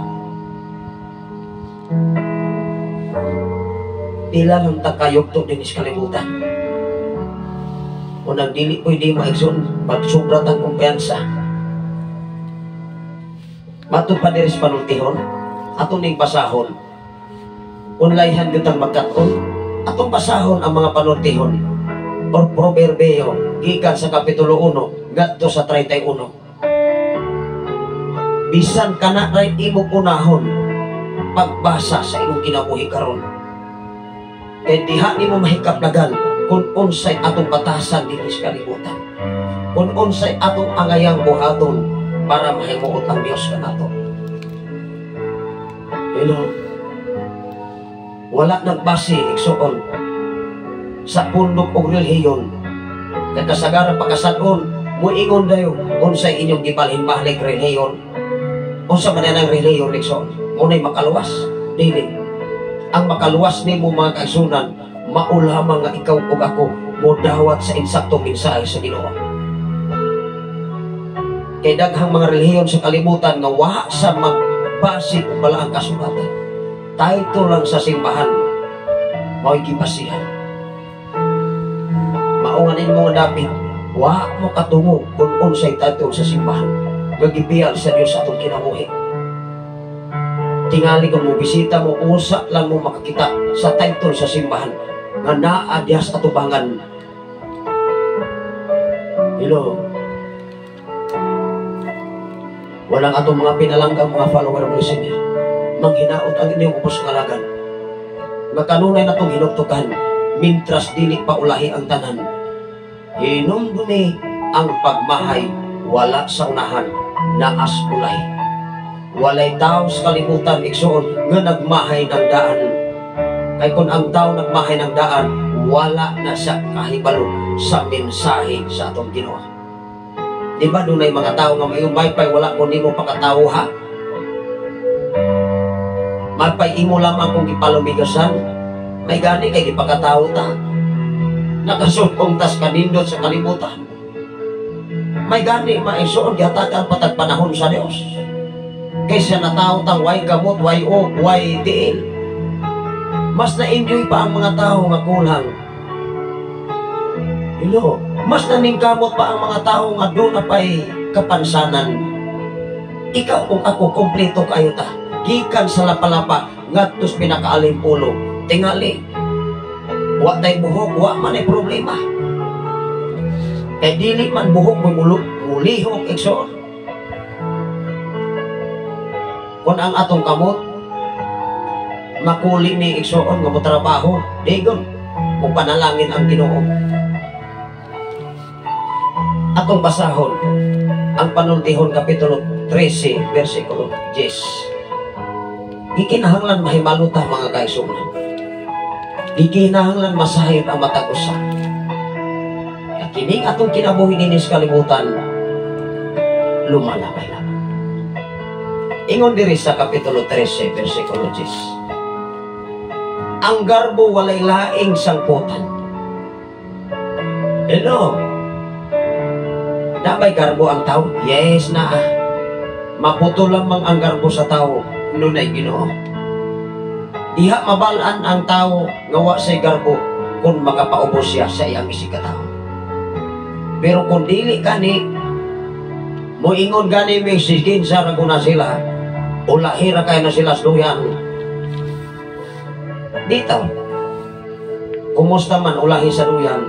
Pila lang takayugto din is kalibutan. Kung nagdili pwede maigsoon, magsobra tang kumpiyansa. Matod pa diri sa panultihon, atong ning basahon. Kung layhan gyud tang magkat-on, atong basahon ang mga panultihon or proverbio gikan sa kapitulo 1 ngadto sa 31. Bisan kana ray imong unahon pagbasa sa imong kinabuhi karon. Kay diha nimo mahikaplagan kung unsay atong batasan dinhi sa kalibutan. Kung unsay atong angayang buhaton para mahimuot ang Dios kanato. Hello. Wala nagbase igsuon sa pundok og relihiyon. Kay kasagaran pagkasad-on, muingon dayo unsay inyong gibalhin-balik relihiyon. Unsa man ang relihiyon igsuon? Muna'y makaluwas dili. Ang makaluwas nimo mga kaigsunan, mao lamang nga ikaw ug ako modawat sa insaktong mensahe sa Ginoo. Kay daghang mga relihiyon sa kalibutan nga wa sa magbase og balaang kasulatan. Title lang sa simbahan mao'y gibasihan. Mao nga nimo nga dapit wa mo katungo kung unsay title sa simbahan nga gibiyal sa Dios atong kinabuhi. Tingali kung mo bisita mo, usa lang mo makakita sa title sa simbahan nga naa diha sa atubangan. Hello. Walang atong mga pinalanggang mga follower mo listener. Manghinaot ang inyong ubos ngalagan. Nga kanunay natong hinugtukan, mintras dili pa ulahi ang tanan. Hinumdumi ang pagmahay wala sa unahan, naas ulahi. Walay tao sa kalibutan igsuon nga nagmahay ng daan. Kay kung ang tao nagmahay ng daan, wala na siya kahibalo sa mensahe sa atong Ginoo. Di ba dunay mga tao nga may maypay wala ko nimo pakatawo ha? Maypay imo lamang kung gipalumigasan, may gani kay gipakatawo ta. Nakasumpong tas kanindot sa kalibutan. May gani maisuon gihatagan patag panahon sa Dios. Kaysa natao tang way gamot, way og, way tiil. Mas na-enjoy pa ang mga tao nga kulang. Hello, mas naningkamot pa ang mga tao nga doon na pa'y kapansanan. Ikaw kung ako, kompleto kayo ta. Gikan sa lapalapa, ngadtos pinakaalimpulo. Tingali, wa tay buhok, wa man ay problema. Kay dili man buhok mo mulihok, igsoon. Kung ang atong kamot, makuli ni igsoon nga motrabaho, digon, mo panalangin ang Ginoo. Atong basahon ang panultihon kapitulo 13 versikulo 10. Gikinahanglan mahimaluta mga kaigsuonan. Gikinahanglan masahid ang matag usa. Kining atong kinabuhi dinhi sa kalibutan lumalabay lamang. Ingon diri sa kapitulo 13 versikulo 10. Ang garbo walay laing sangputan. Hello. Na may garbo ang tao? Yes, naa. Maputo lamang ang garbo sa tao nunay Ginoo. Diha mabalaan ang tao nga wa say garbo kung makapaubos siya sa iyang isig ka tao. Pero kung dili kani moingon gani may sikinsa ra guna sila, ulahira kay na sila sluyan. Dito, kumusta man ulahi sa duyan,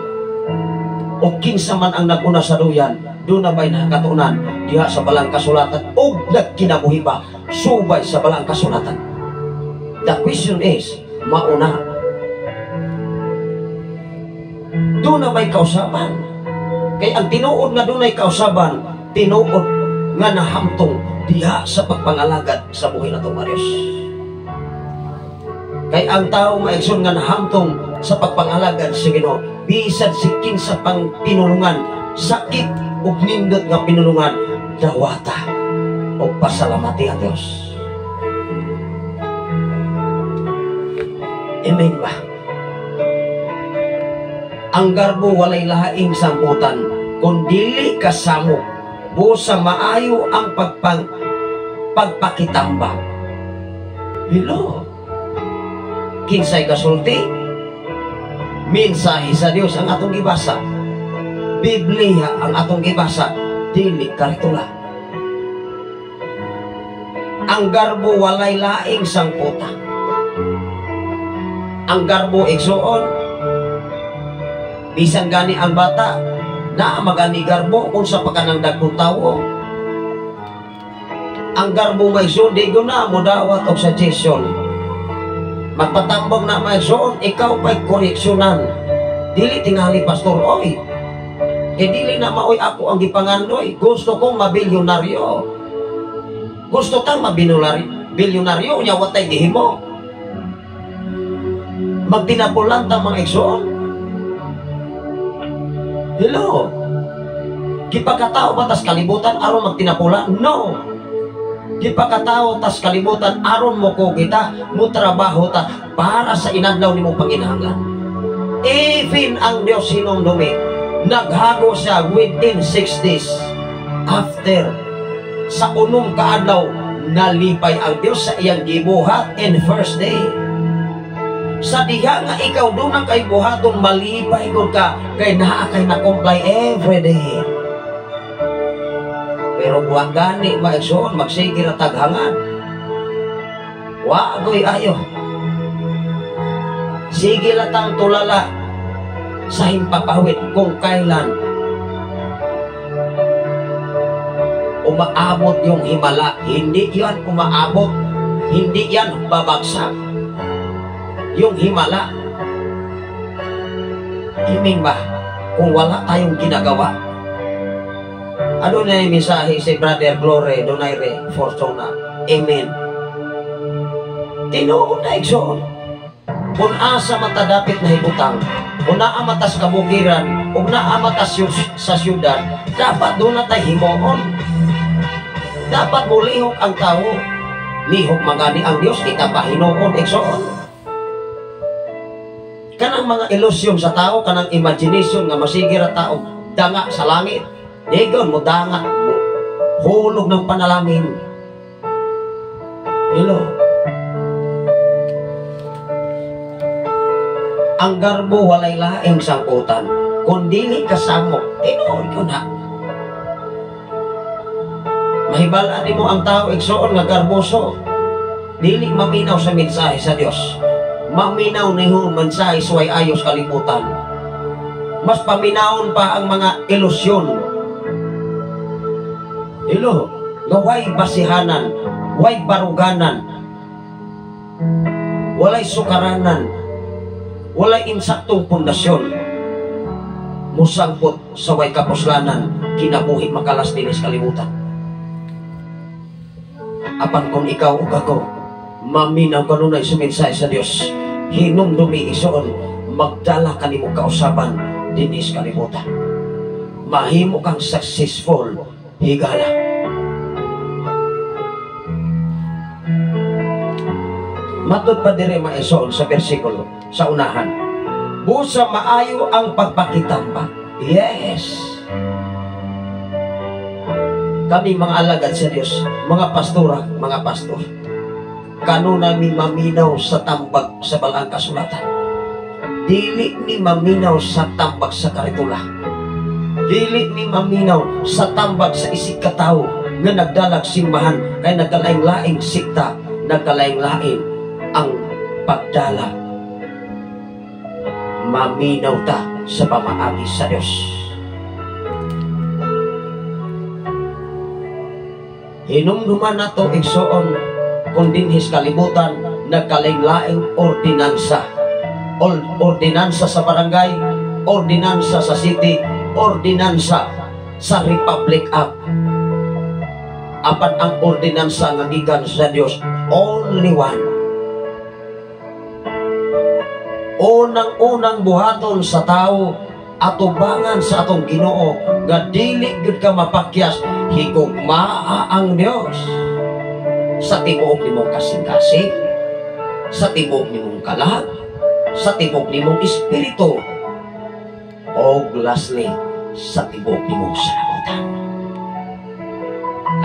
o kinsa man ang naguna sa duyan, doon na ba'y nakatunan diha sa balang kasulatan o nagkinabuhi ba subay sa balang kasulatan? The question is, mauna. Doon na ba'y kausaban? Kay ang tinuod nga doon ay kausaban, tinuod nga nahamtong diha sa pagpangalagad sa buhay na itong Diyos. Kay ang tao maigsoon nga nahamtong sa pagpangalagad sa Ginoo, bisan si kinsa pang pinulungan, sakit ug nindot nga pinulungan, dawata o pasalamati ang Dios. Amen ba? Ang garbo walay laing samputan, kung dili kasamo, busa maayo ang pagpakitambag. Hello? Kinsay kasulti? Mensahe sa Dios ang atong gibasa. Biblia ang atong gibasa, dili karitula. Ang garbo walay laing sangputa. Ang garbo igsuon, bisan gani ang bata, naa magani garbo unsa pa kanang dagkong tawo. Ang garbo may igsuon, di ko na modawat og suggestion. Magpatambog na may igsuon, ikaw pa'y koreksyonan. Dili tingali pastor, oy. E dili na maoy ako ang gipangandoy. Gusto kong mabilyonaryo. Gusto kang mabilyonaryo, nya watay gihimo. Magtinapulan ta mga igsuon. Hello? Gipakatao ba tas kalibutan aron magtinapula? No. Gipakatao tas kalibutan aron mo ko kita, mo trabaho ta para sa inadlaw nimong panginahanglan. Even ang Dios hinumdumi, naghago siya within 6 days after sa unom kaadlaw nalipay ang Dios sa iyang gibuhat in first day. Sa diha nga ikaw dunang kay buhaton, malipay gud ka kay naa kay na-comply every day. Pero buwag gani maigsoon, magsige ra taghangan. Wa goy ayo. Sige latang tulala sa himpapawid kung kailan umaabot yung himala. Hindi yan umaabot, hindi yan babagsak. Yung himala. Iming ba kung wala tayong ginagawa? Ano na yung mensahe si Brother Glory Donaire Fortuna? Amen. Tinuod na igsoon. Kung asa mata dapit na hibutang, kung naa matas kabukiran, kung naa matas sa syudad, dapat doon na tayo himuon. Dapat mulihok ang tao. Lihok mangani ang Diyos, kita pa hinuon igsoon. Kanang mga ilusyon sa tao, kanang imagination nga masigir ang tao, danga sa langit. Digon mo danga, mo hulog ng panalangin. Hello. Ang garbo walay laing sangkutan. Kung dili kasamo, tinuod ko na. Mahibalaan nimo ang tao igsoon nga garboso. Dili maminaw sa mensahe sa Dios. Maminaw niho mensahe suway ayos kalibutan. Mas paminawon pa ang mga ilusyon. Hello, nga way basihanan, way baruganan, walay sukaranan, walay insaktong pundasyon. Musangpot sa way kapuslanan, kinabuhi makalas dinis kalibutan. Apan kung ikaw ug ako, maminaw kanunay sa mensahe sa Dios, hinumdumi isuon, magdala kanimo kausaban dinis kalibutan. Mahimo kang successful, higala. Matud pa dire maisuon sa bersikulo sa unahan. Busa maayo ang pagpakitamba. Yes. Kami mga alagad sa Dios, mga pastora, mga pastor, kanunay mi maminaw sa tambag sa balang kasulatan. Dili mi maminaw sa tambag sa karitula. Dili mi maminaw sa tambag sa isig katawo nga nagdalag simbahan kay nagkalaing-laing sikta, nagkalaing-laing ang pagdala. Maminaw ta sa pamaagi sa Dios. Hinumduman nato igsoon kung dinhis kalibutan nagkalaing-laing ordinansa. Ordinansa sa barangay, ordinansa sa city, ordinansa sa Republic Act. Apan ang ordinansa nga gikan sa Dios, only one. Unang-unang buhaton sa tao atubangan sa atong Ginoo nga dili gyud ka mapakyas, higugmaa ang Dios sa tibuok nimong kasing-kasing, sa tibuok nimong kalag, sa tibuok nimong espiritu, og lastly sa tibuok nimong sanabutan.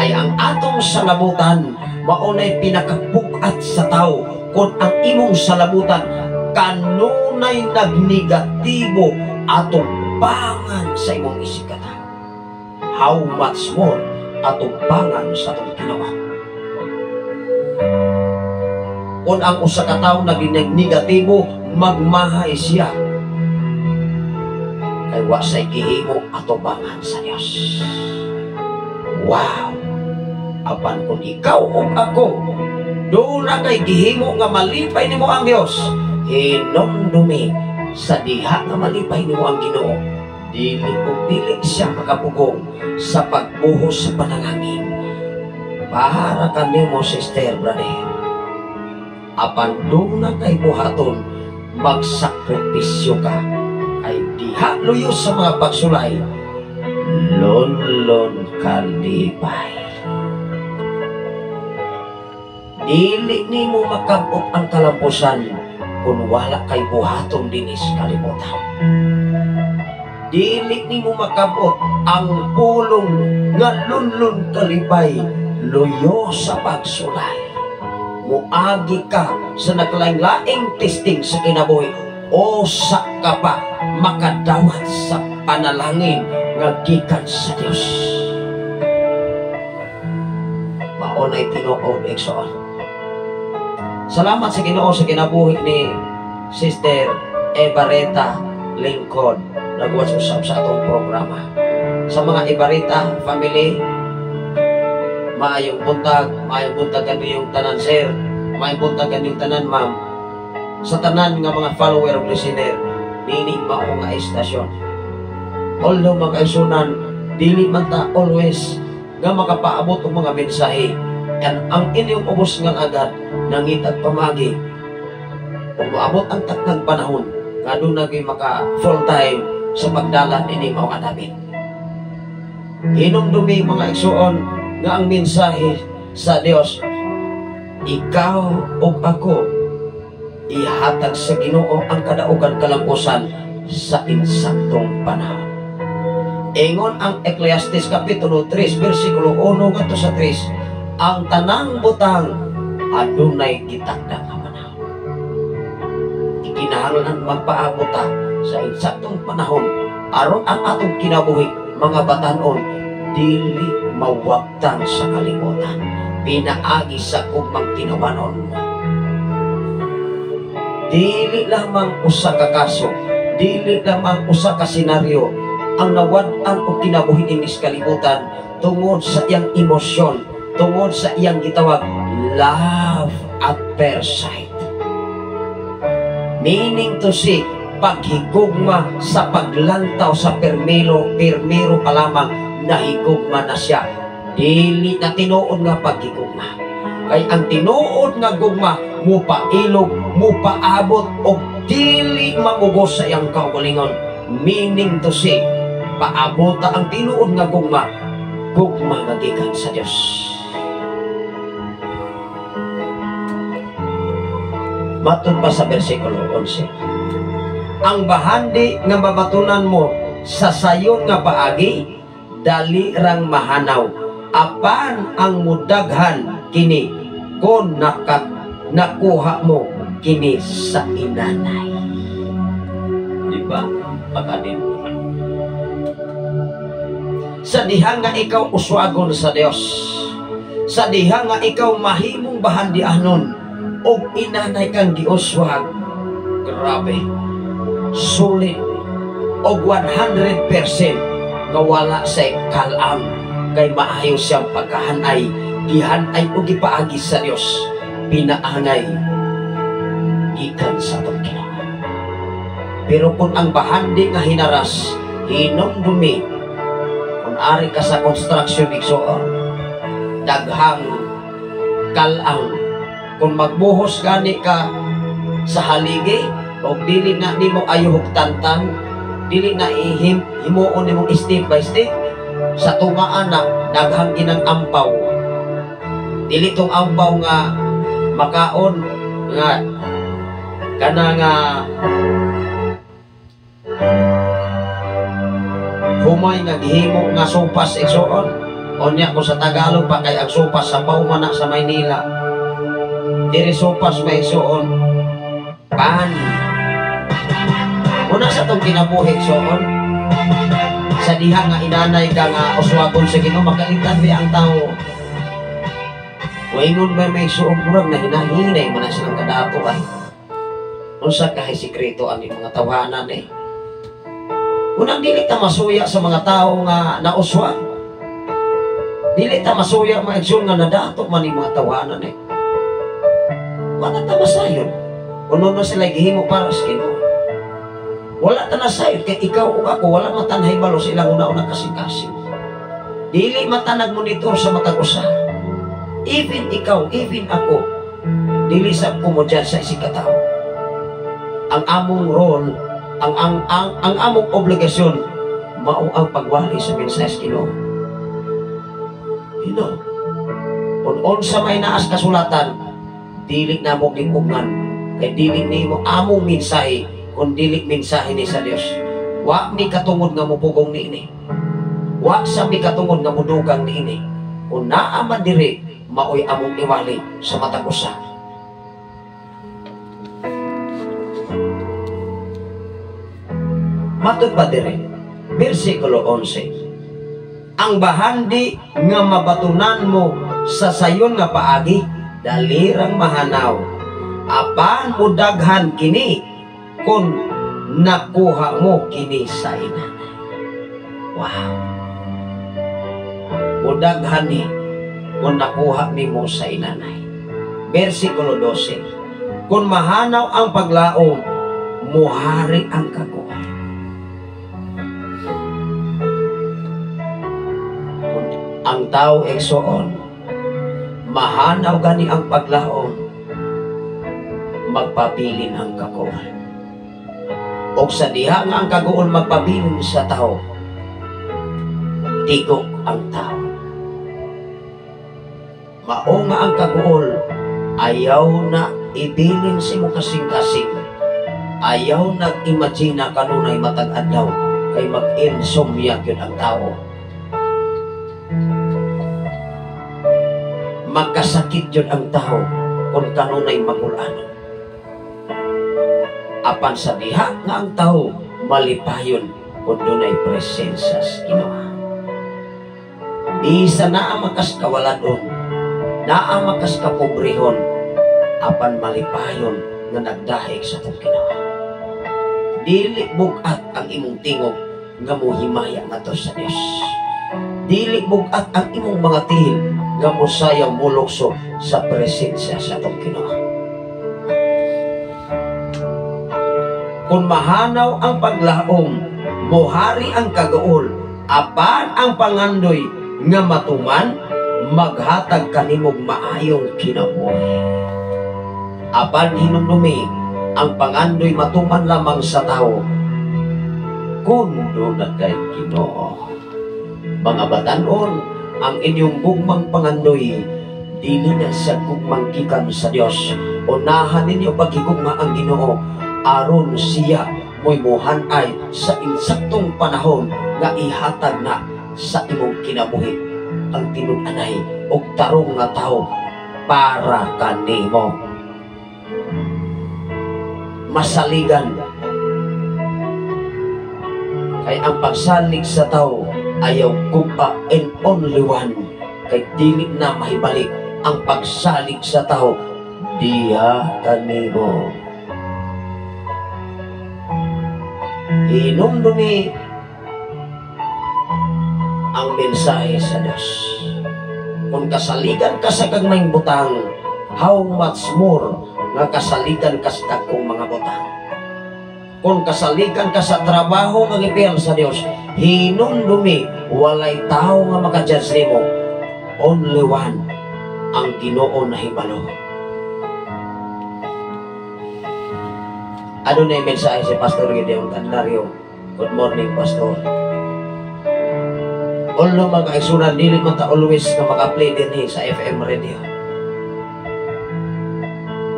Ay ang atong salabutan maunay pinakabug-at sa tao. Kung ang imong salabutan kanunay nagnegatibo atong pangan sa imong isigkatawo, how much more atong pangan sa atong Ginoo? Kung ang usa ka tawo naging negatibo, magmahay siya kay wa say gihimo atubangan sa Dios. Wow! Apan kung ikaw ug ako doon na kay gihimo nga malipay nimo ang Dios, hinumdumi sa diha nga malipay nimo ang Ginoo, dili ug dili siya makapugong sa pagbuhos sa panalangin para kanimo, sister, brother. Apan doon na kay buhaton, magsakripisyo ka, ay diha luyo sa mga pagsulay, lunlun kalipay. Dili nimo makabot ang kalampusan kung wala kay buhaton dinis kalibutan. Dili nimo makabot ang pulong nga lunlun kalipay luyo sa pagsulay. Muagi ka sa naglaing-laing testing sa kinabuhi, o sa ka pa makadawat sa panalangin nga gikan sa Dios. Maunay tinuod, igsoon. Salamat sa Ginoo sa kinabuhi ni Sister Ebareta Lingkod, nagwatch usab sa atong programa. Sa mga Ebareta family, maayong buntag, maayong buntag kaniyong tanan, sir, maayong buntag kaniyong tanan, ma'am. Sa tanan nga mga follower ug listener nini mao nga estasyon. Although, mga kaigsuonan, dili man ta always nga makapaabot og mga mensahe, kan ang inyong ubos nga agad nangitag pamagi ug moabot ang taknang panahon nga doon na maka full time sa pagdala ini mao nga damit. Hinumdumi, mga igsuon, nga ang mensahe sa Dios, ikaw ug ako, ihatag sa Ginoo ang kadaugan kalampusan sa insaktong panahon. Ingon ang Ecclesiastes Kapitulo 3 versikulo 1 ngadto sa 3, ang tanang butang adunay gitakda nga panahon. Ikinahanglan magpaabot ta sa insaktong panahon aron ang atong kinabuhi, mga batanon, dili mawagtang sa kalibutan pinaagi sa ugmang tinawanon. Dili lamang usa ka kaso, dili lamang usa ka senaryo ang nawad-an og kinabuhi inis kalibutan tungod sa iyang emosyon, tungod sa iyang gitawag love at first sight. Meaning to say, paghigugma sa paglantaw sa permero, permero pa lamang nahigugma na siya. Dili na tinuod nga paghigugma. Kay ang tinuod nga gugma mupailog, mupaabot og dili mamugos sa iyang kaugalingon. Meaning to say, paabota ang tinuod nga gugma, gugma nga gikan sa Dios. Matod pa sa versikulo 11, ang bahandi nga mabatunan mo sa sayon nga paagi, dali rang mahanaw, apan ang mudaghan kini kung nakuha mo kini sa inanay. Di ba? Pagkanin. Sa diha nga ikaw uswagon sa Dios, sa diha nga ikaw mahimong bahandianon og inanay kang giuswag, grabe, sulit og 100% nga wala say kalam kay maayo siyang pagkahanay, gihanay og gipaagi sa Dios, pinaangay gikan sa atong Ginoo. Pero kung ang bahandi nga hinaras, hinumdumi, kung ari ka sa construction, igsoon, daghang kalang, kung magbuhos gani ka sa haligi og dili na nimo ayuhog tantan, dili na himuon nimong step by step, sa tungaan na daghang ginang ampaw. Dili tong ampaw nga makaon nga kana nga humay nga gihimo nga sopas, igsoon. Unya ko sa Tagalog pa kay ang sopas sabaw man na sa Maynila. Diri sopas may suon pan. Una sa tong kinabuhi suon sa diha nga inanay ka nga uswagon sa Ginoo, makaligtan bi ang tao. Waingon ba may suon murag na hinahinay man na silang kadato ay. Unsa kahay sikreto ani mga tawanan eh. Unang dili ta masuya sa mga tao nga nauswag. Dili ta masuya mga igsoon nga nadato man ni mga tawanan eh. Wala ta masayon. Kuno na sila gihimo para sa Ginoo. Wala ta nasayod kay ikaw ug ako wala matanhay balo sa ilang una-una kasing-kasing. Dili mata nagmonitor sa matag usa. Even ikaw, even ako, dili sa ko mo dyan sa isig ka tao. Ang among role, ang among obligasyon, mao ang pagwali sa mensahe sa Ginoo. You know, kung unsa may naas kasulatan, dili na mo gipugngan, kay dili nimo among mensahe, kung dili mensahe ni sa Dios. Wa mi katungod nga mupugong niini. Wa sa mi katungod nga mudugang niini. Kung naa man diri, maoy among iwali sa matag usa. Matod pa diri, versikulo 11. Ang bahandi nga mabatunan mo sa sayon nga paagi, dalirang mahanaw. Apan mudaghan kini kung nakuha mo kini sa inanay. Wow. Mudaghan ni kung nakuha nimo sa inanay. Versikulo 12. Kung mahanaw ang paglaom, muhari ang kaguol. Ang tao igsoon, mahanaw gani ang paglaom, magpabilin ang kaguol. Og sa diha nga ang kaguol magpabilin sa tao, tigok ang tao. Mao nga ang kaguol, ayaw na ibilin si mo kasing-kasing. Ayaw nag-imagine na kanunay matag adlaw kay mag-insomnia gyud ang tao. Magkasakit yun ang tao kung kanunay magulanon. Apan sa diha nga ang tao malipayon kung dunay presensya sa Ginoo. Bisa naa makas kawaladon, naa makas kapobrehon, apan malipayon nga nagdahig sa atong Ginoo. Dili bug-at ang imong tingog nga mohimaya ngadto sa Dios. Dili bug-at ang imong mga tiil nga mosayaw molukso sa presensya sa atong Ginoo. Kung mahanaw ang paglaom, mohari ang kagaol, apan ang pangandoy nga matuman, maghatag kanimog maayong kinabuhi. Apan hinumdumi, ang pangandoy matuman lamang sa tao kung doon na kay Ginoo. Mga batan-on, ang inyong gugmang pangandoy, dili na sa gugmang gikan sa Dios. Unahan ninyo paghigugma ang Ginoo, aron siya mo'y muhanay sa insaktong panahon nga ihatag na sa imong kinabuhi ang tinud-anay og tarong nga tawo para kanimo. Masaligan kay ang pagsalig sa tao ayaw kupa and only one, kay dili na mahibalik ang pagsalig sa tao diha kanimo. Hinumdumi ang mensahe sa Diyos. Kung kasaligan ka sa gagmayng butang, how much more nga kasaligan ka sa dagkong mga butang. Kung kasaligan ka sa trabaho nga gipiyal sa Dios, hinumdumi walay tao nga maka-judge nimo. Only one, ang Ginoo na hibalo. Ano na yung mensahe si Pastor Gideon Candelario? Good morning, Pastor. Although mga kaigsunan, dili man ta always nga maka-play din sa FM radio.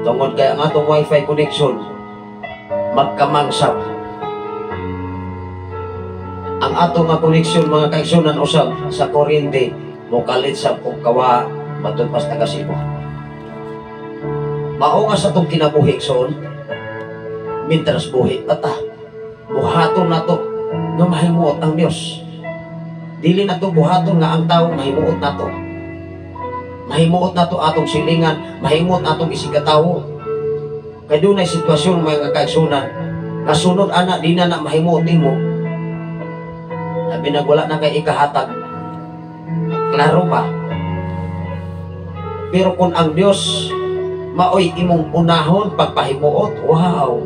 Tungod kay ang atong wifi connection magkamangsap. Ang atong nga connection mga kaigsunan usab sa kuryente Mokalit sa og kawa matud pas taga Cebu. Mao nga sa atong kinabuhi, igsoon, mintras buhi pa ta, buhaton nato nga mahimuot ang Dios. Dili nato buhaton nga ang tawo mahimuot nato. Mahimuot nato atong silingan, mahimuot atong isigkatawo. Kay dunay sitwasyon, mga kaigsunan, nga sunod ana di na na mahimuot nimo. Labi na wala na kay ikahatag. Klaro ba? Pero kung ang Dios maoy imong unahon pagpahimuot, wow.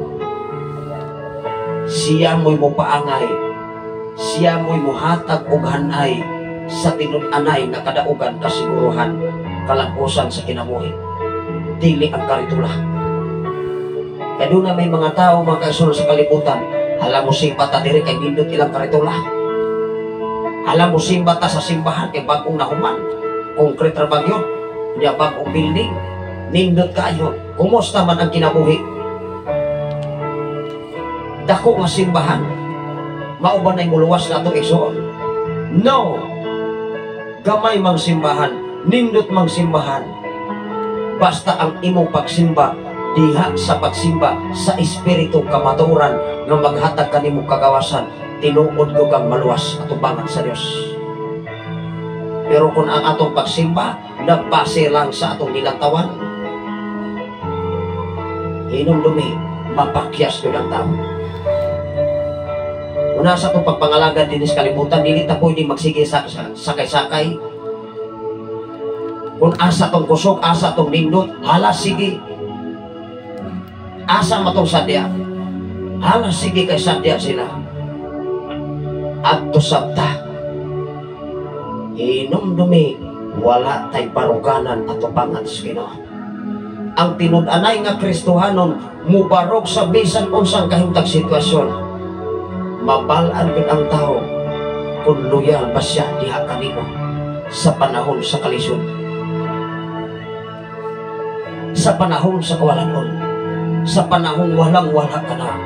Siya mo'y mopaangay. Siya mo'y muhatag og hanay sa tinud-anay nga kadaugan, kasiguruhan, kalampusan sa kinabuhi. Dili ang karitula. Kaya doon na may mga tao, mga kaigsunan, sa kalibutan, hala, mo simba ta diri kay nindot ilang karitula. Hala, mo simba ta sa simbahan kay bagong nahuman. Concrete ra bagyo, nya bagong building. Nindot kayo. Kumusta man ang kinabuhi? Dako nga simbahan. Mao ba na'y muluwas nato, igsoon? No! Gamay mang simbahan, nindot mang simbahan. Basta ang imong pagsimba, diha sa pagsimba sa espiritu kamatuoran nga maghatag kanimo kagawasan, tinuod ko kang maluwas atubangan sa Dios. Pero kung ang atong pagsimba nagbase lang sa atong nilantawan, hinumdumi, mapakyas yun ang tao. Una sa atong pagpangalagad din sa kalibutan, dili ta pwede magsige sa sakay-sakay. Kung asa tong kusog, asa tong nindot, hala sige. Asa matong sadya, hala sige kay sadya sila. Adto sabta. Hinumdumi, wala tay baruganan atubangan sa Ginoo. Ang tinud-anay nga Kristohanon mubarog sa bisan unsang kahimtang sitwasyon. Mabalaan gud ang tao kung loyal ba siya diha kanimo sa panahon sa kalisod, sa panahon sa kawalanon, sa panahon walang-wala ka na,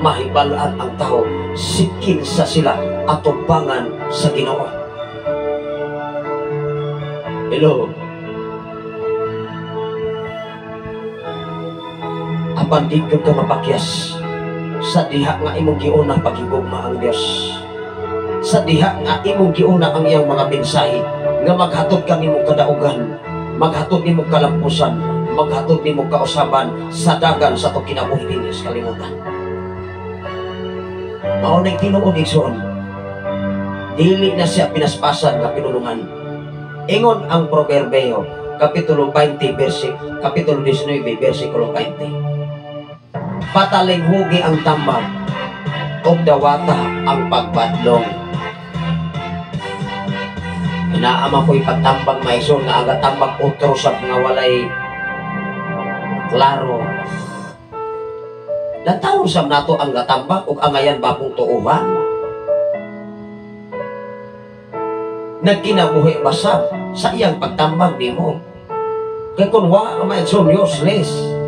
mahibalaan ang tao si kinsa sila atubangan sa Ginoo. Hello. Apan di ka mapakyas sa diha nga imong giuna paghigugma ang Dios. Sa diha nga imong giuna ang iyang mga mensahe nga maghatod kanimo kadaugan, maghatod nimo kalampusan, maghatod nimo kausaban sa dagan sa atong kinabuhi dinhi sa kalibutan. Mao nay tinuod, igsoon. Dili na siya pinaspasan nga pinulungan. Ingon ang Proverbio kapitulo 20 versikulo kapitulo 19 versikulo 20. Patalinghugi ang tambag ug dawata ang pagbadlong. Inaama ko ipagtambag, maison, nga aga tambag otro sa nga walay klaro. Lantawon sab nato ang gatambag ug angayan bagong tuohan. Nagkinabuhi ba sab sa iyang pagtambag nimo? Kay kun wa, maison, useless.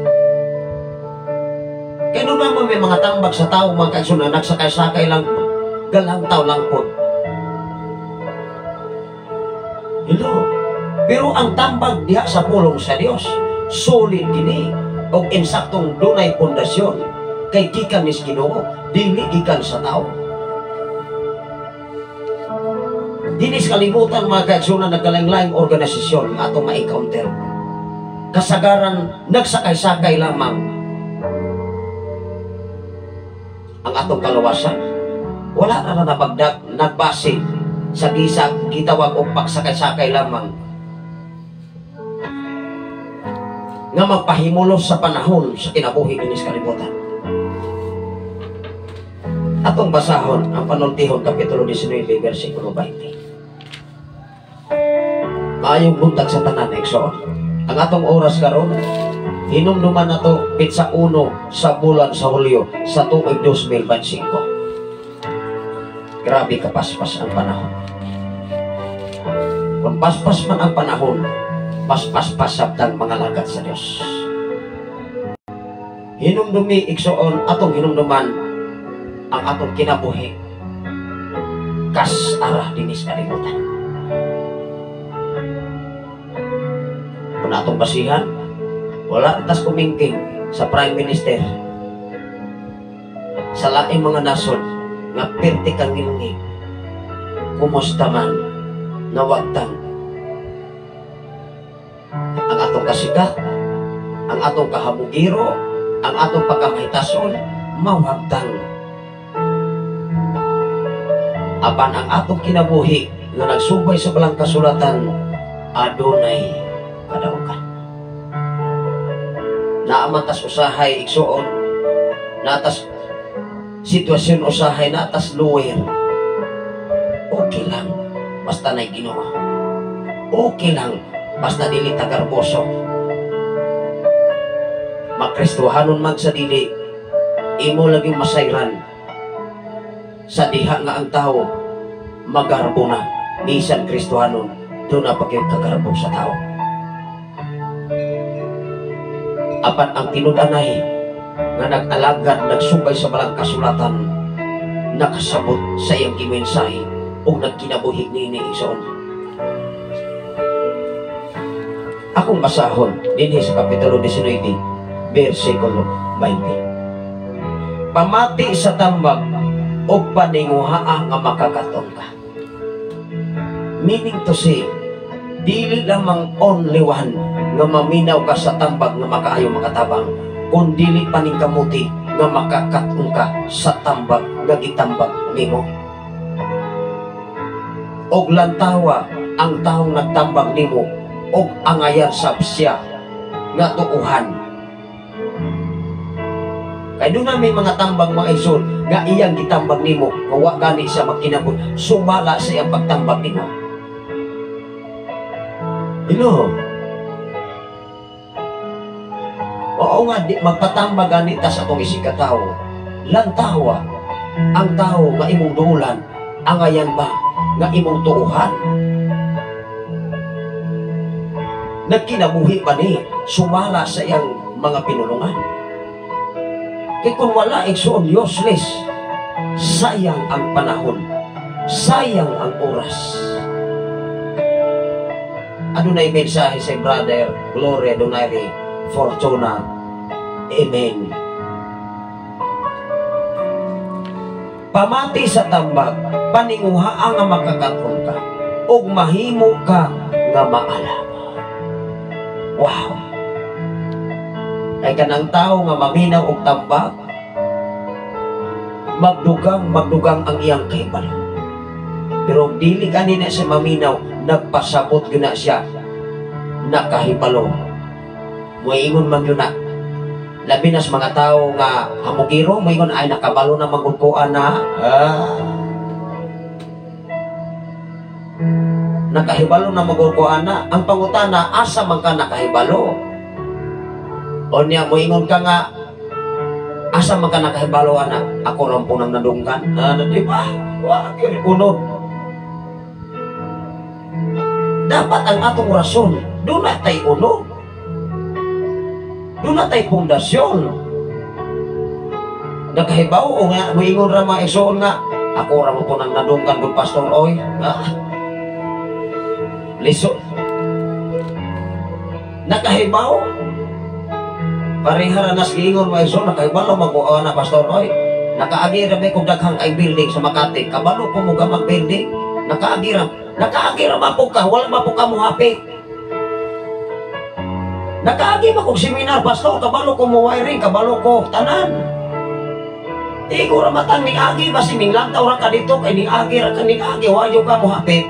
Kaya doon naman may mga tambag sa tao, mga kaigsoon, na nagsakay-sakay lang, galang tao lang po. Hello? Pero ang tambag diha sa pulong sa Dios, solid kini, og insaktong dunay pundasyon, kay gikan ni Ginoo, dili gikan sa tao. Dinis kalibutan, mga kaigsoon, na nagkalaing-laing organisasyon nga atong ma-encounter. Kasagaran, nagsakay-sakay lamang ang atong kaluwasan. Wala na na nabagdag, nagbase sa gisa gitawag og pagsakay-sakay lamang nga magpahimulos sa panahon sa kinabuhi dinhi sa kalibutan. Atong basahon ang Panultihon kapitulo 19 versikulo 20. Maayong buntag sa tanan, igsoon. Ang atong oras karon, hinumduman nato pitsa 1 sa bulan sa Hulyo sa tuig 2025. Grabe kapaspas ang panahon. Kung paspas man ang panahon, paspas sabtang mga lagad sa Dios. Hinumdumi, igsoon, atong hinumduman ang atong kinabuhi kas ara dinis kalibutan. Kung atong basihan, wala tas kumingking sa Prime Minister sa laing mga nasod nga pirti kang ngilngig. Kumusta man nawagtang ang atong kasikat, ang atong kahamugiro, ang atong pagkamahitason, mawagtang. Apan ang atong kinabuhi nga nagsubay sa balang kasulatan, adunay kadaugan. Naaman tas usahay igsuon, natas sitwasyon usahay, natas luwer. Okay lang, basta na'y Ginoo. Okay lang, basta dili ta garboso. Makristohanon man sa dili, imo lagi masayran sa diha nga ang tao magarbo na, bisan Kristohanon, doon na pagkagarbo sa tao. Apan ang tinud-anay nga nag-alagad, nagsubay sa balang kasulatan, nakasabot sa iyang gimensahe ug nagkinabuhi niini igsoon. Akong basahon dinhi sa Kapitulo 19, versikulo 20. Pamati sa tambag og paninguhaa nga makakaton ka. Meaning to say, dili lamang only one nga maminaw ka sa tambag nga makaayo makatabang, kun dili paningkamuti nga makakaton ka sa tambag nga gitambag nimo. Og lantawa ang taong nagtambag nimo og angayan sab siya nga tuuhan. Kay doon na may mga tambag mga igsoon nga iyang gitambag nimo nga wa gani siya magkinabot, sumala sa iyang pagtambag nimo. Hello. Oo nga, di, magpatambag gani ta sa atong isikatawo. Lantawa ang tao nga imong duulan, angayan ba nga imong tuuhan? Nagkinabuhi ba ni sumala sa iyang mga pinulungan? Kaya kung wala, igsoon, useless. Sayang ang panahon. Sayang ang oras. Adunay mensahe sa brother Gloria Donaire Fortuna. Amen. Pamati sa tambag, paninguhaa nga makakaton ka, ug mahimo ka nga maalam. Wow! Ay kanang tao nga maminaw og tambag, magdugang ang iyang kahibalo. Pero dili kanina siya maminaw, nagpasabot gyud na siya nakahibalo. Moingon man gyud na, labi na sa mga tao nga hamugiro, moingon ay nakabalo na magudkoan na. Nakahibalo na magudkoan na. Ang pangutana, asa man ka nakahibalo? O niya, moingon ka nga, asa man ka nakahibalo, anak? Ako rin po nang nadunggan. Di ba? Wa, unod. Dapat ang atong rason, doon na tayo unod. Doon na tayo pundasyon. Nakahibaw, o nga, moingon ra mga igsoon nga, ako ra mo po nang nadunggan, good pastor, oy. Liso. Nakahibaw, parehara nas giingon mga igsoon, nakahibalo mag-uwa na pastor, oy. Nakaagi ra may kung daghang kay building sa Makati. Kabalo po mo gamag building. Nakaagi ra. Nakaagi ra man po ka, wala man po ka muhapi. Nakaagi man kog seminar, pastor, kabalo ko mo wiring, kabalo ko tanan. Igo ra matang niagi ba si minglantaw ra ka dito kay niagi ra ka niagi, wayo ka muhapit.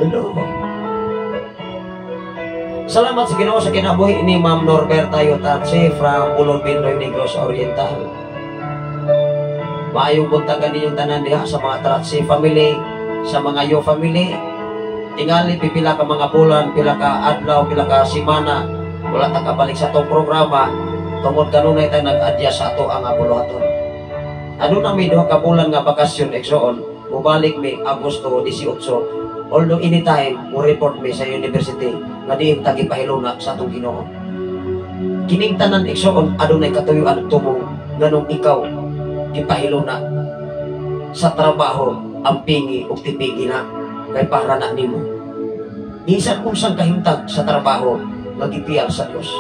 Hello. Salamat sa Ginoo sa kinabuhi ni Ma'am Norberta Yotatse from Bulod Bindoy, Negros Oriental. Maayong buntagan ninyong tanan diha sa mga Tratse family, sa mga Yo family. Tingali pipila ka mga bulan, pila ka adlaw, pila ka semana, wala ta kabalik sa atong programa tungod kanunay ta nag-adya sa ato ang buluhaton. Aduna may duha ka bulan nga bakasyon igsoon, mobalik mi Agosto 18. Although anytime mo report mi sa university nga diin ta gipahiluna sa atong Ginoo. Kining tanan igsoon adunay katuyuan tumong nganong ikaw gipahiluna sa trabaho ang pingi ug tipigi na kay para na nimo. Bisan unsang kahimtang sa trabaho nga gipiyal sa Dios.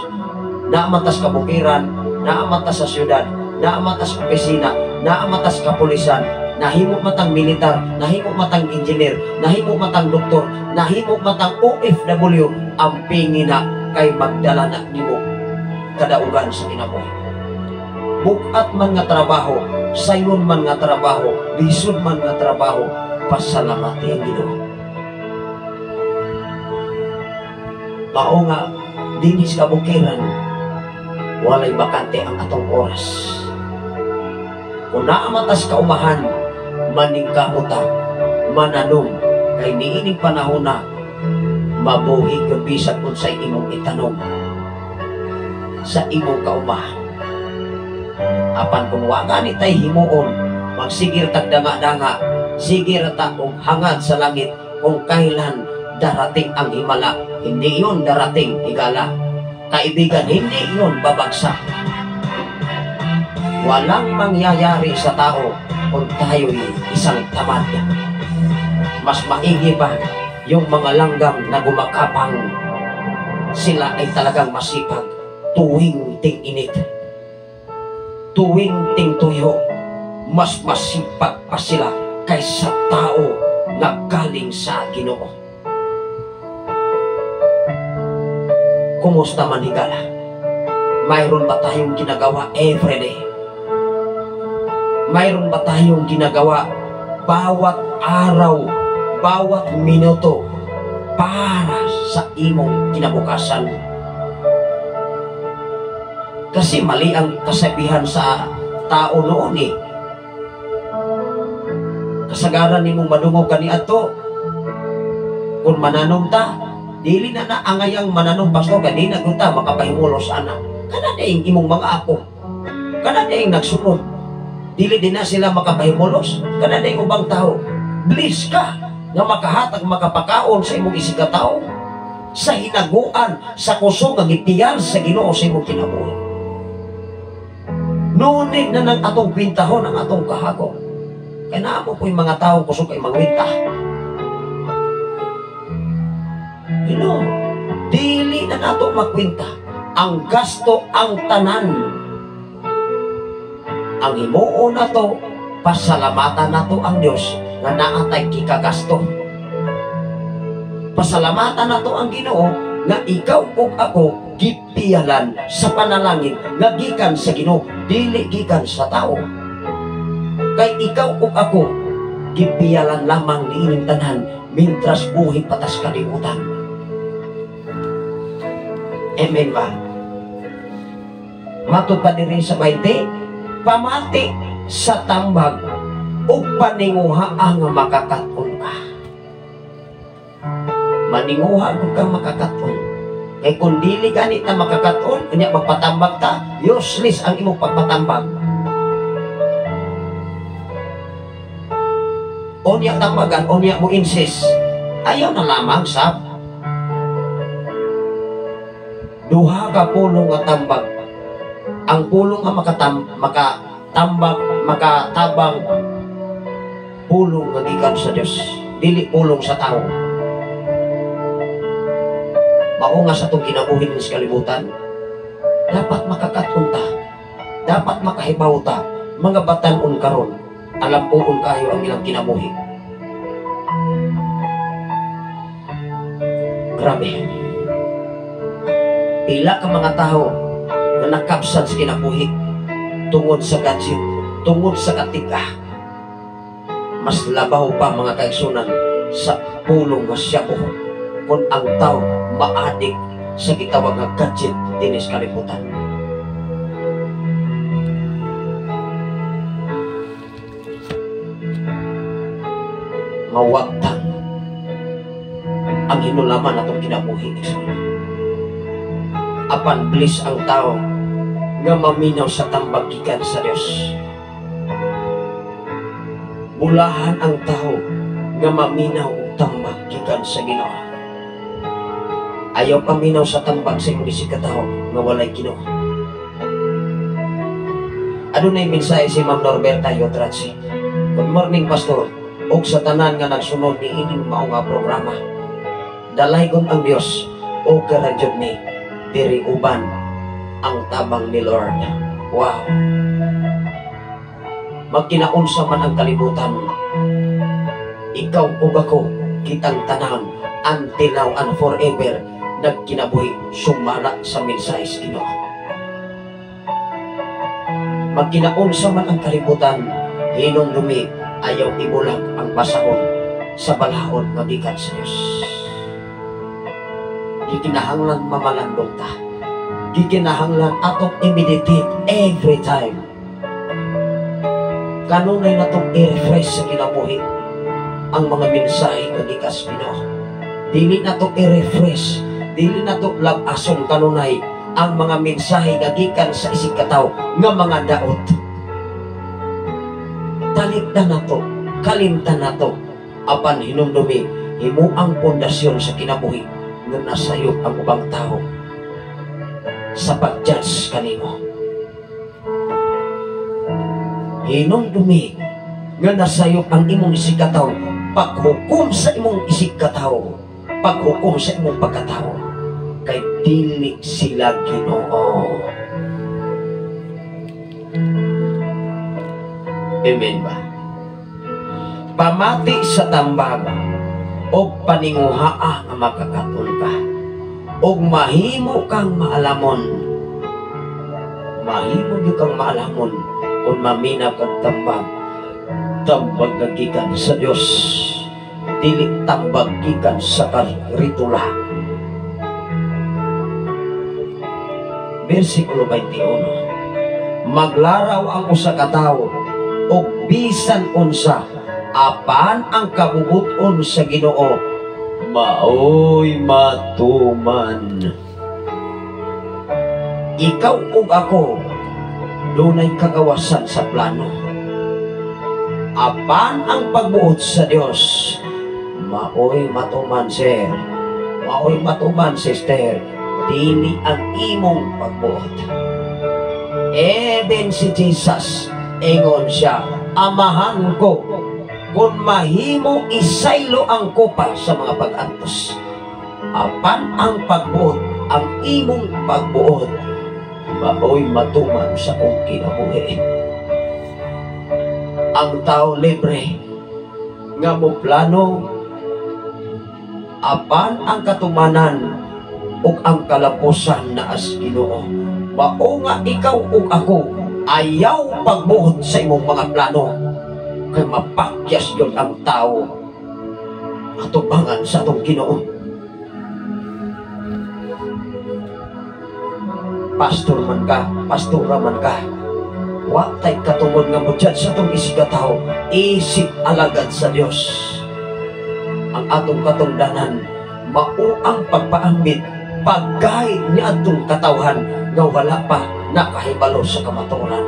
Naa man tas kabukiran, naa man tas sa syudad, naa man tas opisina, naa man tas kapulisan, nahimo man tang militar, nahimo man tang engineer, nahimo man tang doktor, nahimo man tang OFW, ang pingina kay magdala na nimo kadaugan sa kinabuhi. Bukat man nga trabaho, sayon man nga trabaho, lisod man nga trabaho, pasalamati ang Ginoo. Mao nga dinis kabukiran, walay bakante ang atong oras. Kung naamatas kaumahan, maningkamot ta, mananom, kay niining panahon na mabuhi kung bisag unsay imong itanom sa imong kaumahan. Apan kung wa gani tay himuon, magsigir tag danga-danga, sigir ta og hangad sa langit kung kailan darating ang himala. Hindi yun darating, higala. Kaibigan, hindi yun babagsak. Walang mangyayari sa tao kung tayo'y isang tamad. Mas maigi pa yung mga langgam na gumakapang. Sila ay talagang masipag tuwing ting-init, tuwing ting-tuyo. Mas masipag pa sila kaysa tao na galing sa Ginoo. Kumusta man, higala? Mayroon ba tayong ginagawa everyday? Mayroon ba tayong ginagawa bawat araw, bawat minuto para sa imong kinabukasan? Kasi mali ang kasabihan sa tao noon eh. Kasagaran nimong madungog kaniadto, kung mananom ta, dili na na angayang mananom, pastor, kay di na gyud ta makapahimulos ana. Kana diing imong mga apo, kana diing nagsunod, dili din na sila makapahimulos, kana diing ubang tao. Bliss ka nga makahatag, makapakaon sa imong isigkatawo, sa hinaguan, sa kusog nga gipiyal sa Ginoo sa imong kinabuhi. Nunid na nang atong kwintahon ang atong kahago. Kaya naamo po yung mga tao kusog kay mangwinta. Hello, dili na nato magkwinta. Ang gasto ang tanan. Ang himuon nato, pasalamatan nato ang Dios nga naatay kikagasto. Pasalamatan nato ang Ginoo nga ikaw ug ako gipiyalan sa panalangin nga gikan sa Ginoo, dili gikan sa tao. Kay ikaw ug ako gipiyalan lamang niining tanan mintras buhi patas kalibutan. Amen ba? Matod pa diri sa 20, pamati sa tambag ug paninguha ang makakaton ka. Maninguha gud ka makakaton. Kay kung dili gani ta makakaton, unya magpatambag ta, useless ang imong pagpatambag. Unya tambagan, unya mo insist. Ayaw na lamang sab. Duha ka pulong nga tambag. Ang pulong nga makatambag, makatabang, pulong nga gikan sa Dios, dili pulong sa tao. Mao nga sa atong kinabuhi sa kalibutan, dapat makakaton ta, dapat makahibaw ta, mga batan-on karon, alam poon kayo ang ilang kinabuhi. Grabe. Pila ka mga tao na nakabsat sa kinabuhi tungod sa gadget, tungod sa katika. Mas labaw pa mga kaigsunan sa pulong nga siyabo kung ang tao maadik sa gitawag nga gadget dinis kalibutan. Mawagtang ang hinulaman atong kinabuhi. Apan bliss ang tao nga maminaw sa tambag gikan sa Dios. Bulahan ang tao nga maminaw og tambag gikan sa Ginoo. Ayaw paminaw sa tambag sa imong isigkatawo nga walay Ginoo. Adunay mensahe si Ma'am Norberta Yotratsi. Good morning, Pastor, ug sa tanan nga nagsunod niining mao nga programa. Dalaygon ang Dios o karadyod ni diri uban ang tabang ni Lord. Wow. Magkinaunsa man ang kalibutan, ikaw ug ako, kitang tanan, until now and forever, nagkinabuhi sumala sa mensahe sa Ginoo. Magkinaunsa man ang kalibutan, hinumdumi, ayaw ibulag ang basahon sa balaod nga gikan sa Dios. Gikinahanglan mamalandong ta. Gikinahanglan atong i-meditate every time. Kanunay natong i-refresh sa kinabuhi ang mga mensahe nga gikan sa Ginoo. Dili nato i-refresh, dili nato lab-ason kanunay ang mga mensahe nga gikan sa isig katawo nga mga daot. Talikdan nato, kalimtan nato, apan hinumdumi himo ang pundasyon sa kinabuhi nga nasayop ang ubang tao sa pag-judge kanimo. Hinumdumi nga nasayop ang imong isig katawo, paghukom sa imong isig katawo, paghukom sa imong pagkatao, kay dili sila Ginoo. Amen ba? Pamati sa tambag og paninguhaa nga makakaton ka, og mahimo kang maalamon. Mahimo gyud kang maalamon kung maminaw kag tambag. Tambag nga gikan sa Dios, dili tambag gikan sa karitula. Versikulo 21. Maglaraw ang usa ka tawo og bisan unsa, apan ang kabubuton sa Ginoo maoy matuman. Ikaw ug ako dunay kagawasan sa plano, apan ang pagbuot sa Dios maoy matuman, sir. Maoy matuman, sister. Dili ang imong pagbuot. Even si Jesus, ingon siya, amahan ko, kung mahimo isaylo ang kopa sa mga pag-antos. Apan ang pagbuot, ang imong pagbuot, maoy matuman sa kong kinabuhi. Ang tao libre nga mo plano, apan ang katumanan ug ang kalapusan na as Ginoo. Mao nga ikaw ug ako ayaw pagbuot sa imong mga plano, kay mapakyas gyud ang tao atubangan sa atong Ginoo. Pastor man ka, pastora man ka, wa tay katungod nga mo-judge sa atong isig ka tawo, isip alagad sa Dios. Ang atong katungdanan mao ang pagpaambit, pagguide ni atong katawhan nga wala pa nakahibalo sa kamatuoran.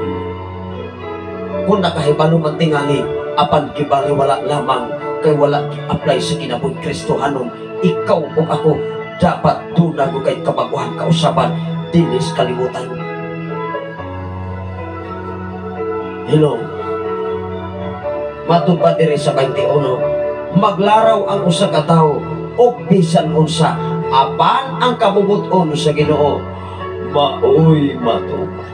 Kung nakahibalo man tingali, apan gibali wala lamang kay wala apply sa kinabuhi Kristohanon. Ikaw ug ako dapat dunay kay kabaguhan kausaban dinhi sa kalibutan. Hello. Matud pa diri sa 21, maglaraw ang usa ka tawo og bisan unsa, apan ang kabubuton sa Ginoo maoy matuman.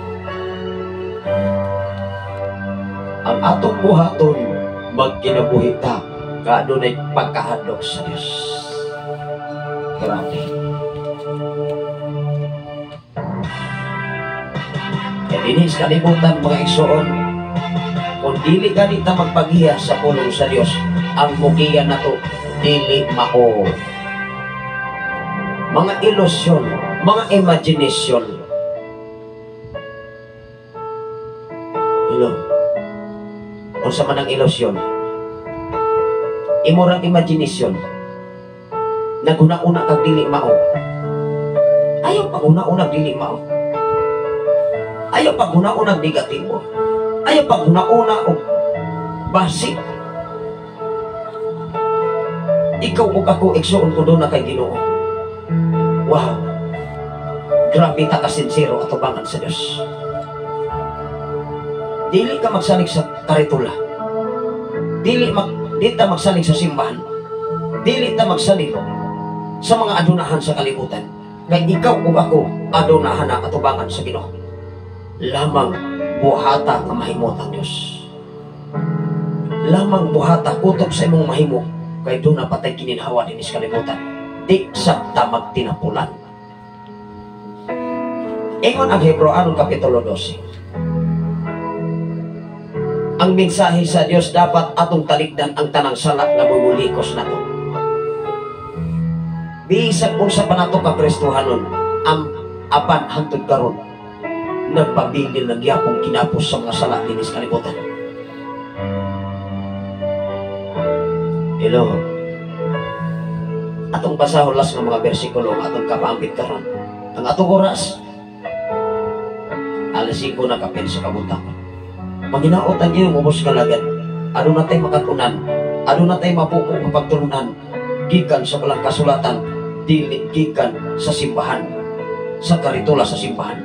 Ang atong buhaton magkinabuhi ta kadunay pagkahadlok sa Dios. Grabe. Kaya dinhi sa kalibutan mga igsoon, kung dili ganita magpagiya sa pulong sa Dios, ang mugiya nato dili mao. Mga ilusyon, mga imagination. Hello. Unsa man ang ilusyon? Imorang imagination. Naguna-una kag dili mao. Ayaw pag-una-una dili mao. Ayaw pag-una-una negatibo. Ayaw pag-una-una og basi. Ikaw ug ako igsuon ko doon na kay Ginoo. Wow. Grabe ta ka sincero atubangan sa Dios. Dili ka magsalig sa karitula. Dili ta magsalig sa simbahan. Dili ta magsalig Sa mga adunahan sa kalibutan. Kay ikaw ug ako adunahan na atubangan sa Ginoo. Lamang buhata nga mahimot ang Dios. Lamang buhata kutob sa imong mahimo kay duna patay kininhawa dinhi sa kalibutan. Di sabta magtinapulan. Ingon ang Hebreo anong Kapitulo 12. Ang mensahe sa Dios dapat atong talikdan ang tanang sala nga mumulikos nato. Bisan unsa pa nato ka Kristohanon, ang apan hangtod karon nagpabilin na gyapong kinapos sa mga sala dinhi sa kalibutan. Hello. Atong basahon las nga mga bersikulo nga atong kapaambit karon. Ang atong oras alas 5 na kapin sa kabuntag. Manginaotan niyo ubos nga lagad. Aduna tay makatunan, aduna tay mapupo nga pagtulunan gikan sa balang kasulatan, dili gikan sa simbahan, sa karitula sa simbahan.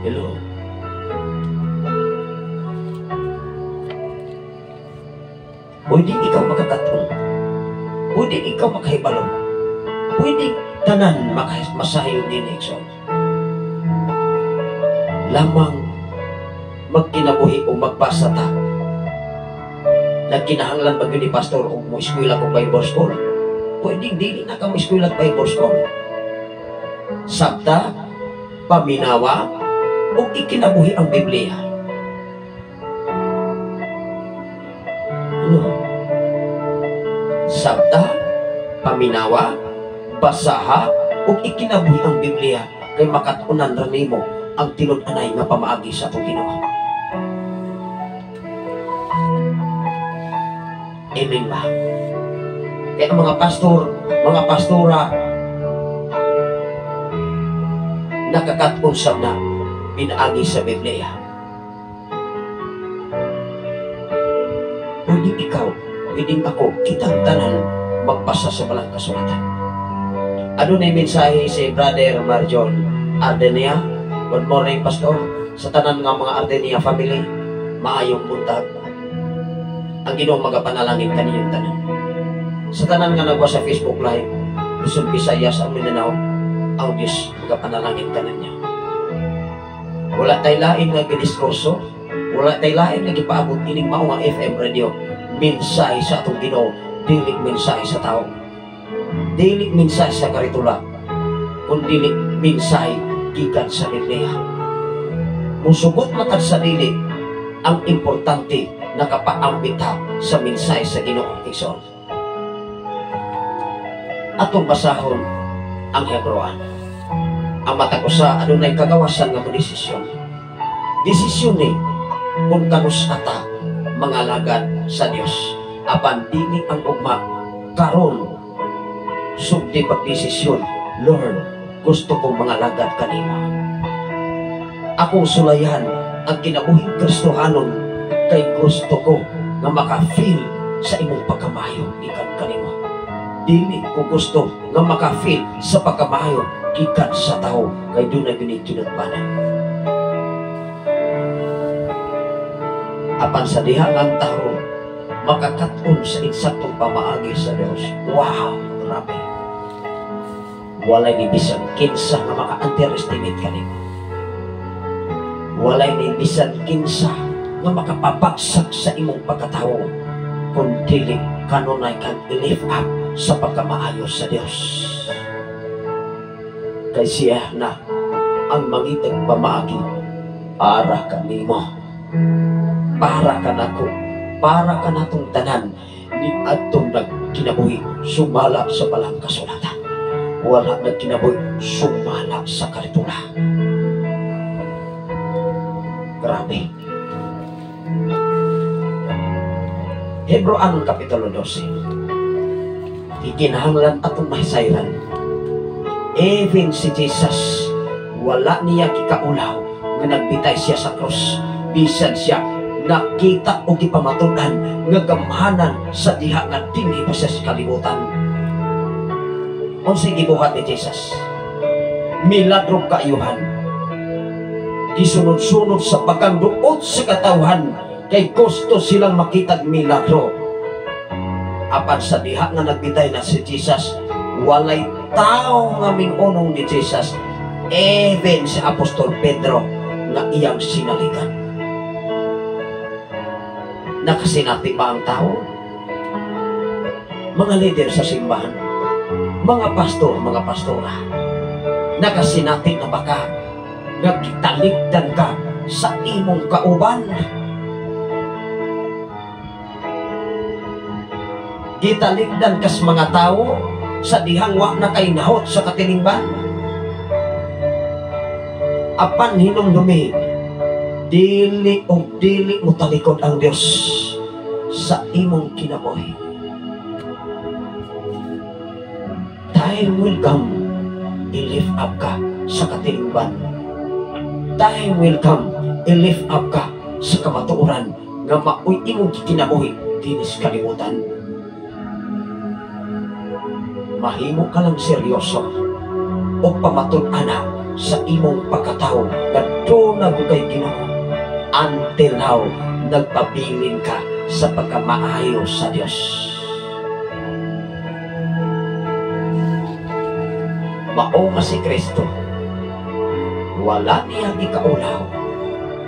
Hello. Pwede ikaw makakatun, pwede ikaw makahibalo, pwede tanan masayo din igsoon. Lamang magkinabuhi o magbasa ta. Nagkinahanglan ba yun ni Pastor o mo eskwela kung Bible School? Pwedeng dili na ka mo eskwela at Bible School. Sabta, paminawa, o ikinabuhi ang Biblia. Ano? Sabta, paminawa, basaha, o ikinabuhi ang Biblia kay makatunan ra nimo ang tinud-anay nga pamaagi sa atong Ginoo. Amen ba? Kaya ang mga pastor, mga pastora, nakakat-on sab na pinaagi sa Biblia. Pwede ikaw, pwede ako, kitang tanan magbasa sa balang kasulatan. Ano na yung mensahe si Brother Marjon Ardenia? Good morning, Pastor. Sa tanan nga mga Ardenia family, maayong buntag. Ang Ginoo magapanalangin kaninyong tanan. Sa tanan nga nagwa sa Facebook Live, Luzon, Visayas, ang Mindanao, ang Diyos magapanalangin kaninyo. Wala tay lain nga gidiskurso, wala tay lain nga gipaabot ining mao nga FM radio. Mensahe sa atong Ginoo, dili mensahe sa tao. Dili mensahe sa karitula, kun dili mensahe gikan sa Biblia. Musugot matag sa dili, ang importante nakapaambit ta sa mensahe sa Ginoo igsoon. Atong basahon ang Hebreoan. Ang matag usa adunay kagawasan nga desisyon. Desisyon ni kung kanus ata mga lagad sa Dios. Apan dili ang ugma karon sugdi pagdesisyon, Lord, gusto kong mga lagad kanimo. Akong sulayan ang kinabuhing Kristohanon kay gusto ko nga maka-feel sa imong pagkamayo gikan kanimo. Dili ko gusto nga maka-feel sa pagkamayo gikan sa tawo kay dunay gini tinugbanan. Apan sa diha nga ang tawo makakat-on sa insaktong pamaagi sa Dios. Wow, grabe. Walay ni bisan kinsa nga maka-underestimate kanimo. Walay ni bisan kinsa nga makapabagsak sa imong pagkatawo kun dili kanunay kang i-lift up sa pagkamaayo sa Dios. Kay siya na ang mangitag pamaagi para kanimo, para kanako, para kanatong tanan ni adtong nagkinabuhi sumala sa balang kasulatan. Wala nagkinabuhi sumala sa karitula. Grabe. Hebreo anong Kapitulo 12. Ikinahanglan atong mahisayran. Even si Jesus, wala niya kikaulaw nga nagbitay siya sa krus. Bisan siya nakita o gipamatunan nga gamhanan sa diha nga dinhi pa siya sa kalibutan. Unsay gibuhat ni Jesus? Milagro kaayuhan. Gisunod-sunod sa pagkanduot sa katawhan kay gusto silang makitag milagro. Apan sa diha nga nagbitay na si Jesus, walay tao nga mingunong ni Jesus, even si Apostol Pedro nga iyang sinaligan. Nakasinati ba ang tao? Mga leader sa simbahan, mga pastor, mga pastora, nakasinati na ba ka nga gitalikdan ka sa imong kauban? Gitalikdan kas mga tao sa dihang wa na kay nahot sa katilingban? Apan hinumdumi, dili og dili mo talikod ang Dios sa imong kinabuhi. Time will come, i-lift up ka sa katilingban. Time will come, i-lift up ka sa kamatuoran nga maoy imong kinabuhi dinis kalibutan. Mahimo ka lang seryoso o pamatud-ana sa imong pagkatao nga doon kay Ginoo. Until now, nagpabilin ka sa pagkamaayo sa Dios. Mao nga si Kristo, wala niya gikaulaw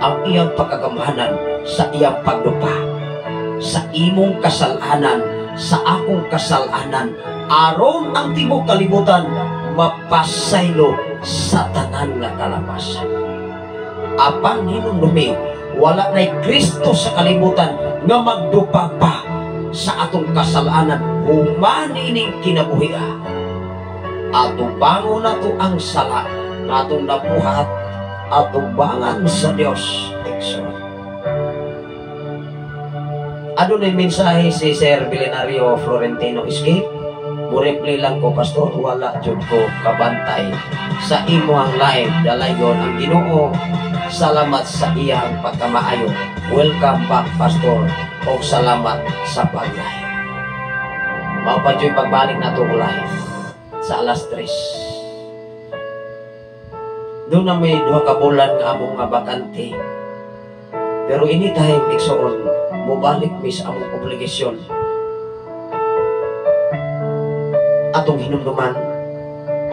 ang iyang pagkagamhanan sa iyang pagdupa, sa imong kasalanan, sa akong kasalanan, aron ang tibuok kalibutan mapasaylo sa tanan nga kalapasan. Apan hinumdumi, wala na'y Kristo sa kalibutan nga magdupa pa sa atong kasalanan human ining kinabuhia. Atubangon nato ang sala nga atong nabuhat, atubangan sa Dios. Exod. Adunay mensahe si Sir Billionario Florentino Escape. Mureply lang ko, Pastor, wala jud ko kabantay sa imuhang live. Dalaygon ang Ginoo. Salamat sa iyang pagkamaayo. Welcome back, Pastor, og salamat sa pag-live. Mao pa jud pagbalik nato live sa alas 3. Doon na may 2 ka bulan nga among nga bakante. Pero anytime igsoon, mobalik mi sa among obligasyon. Atong hinumduman,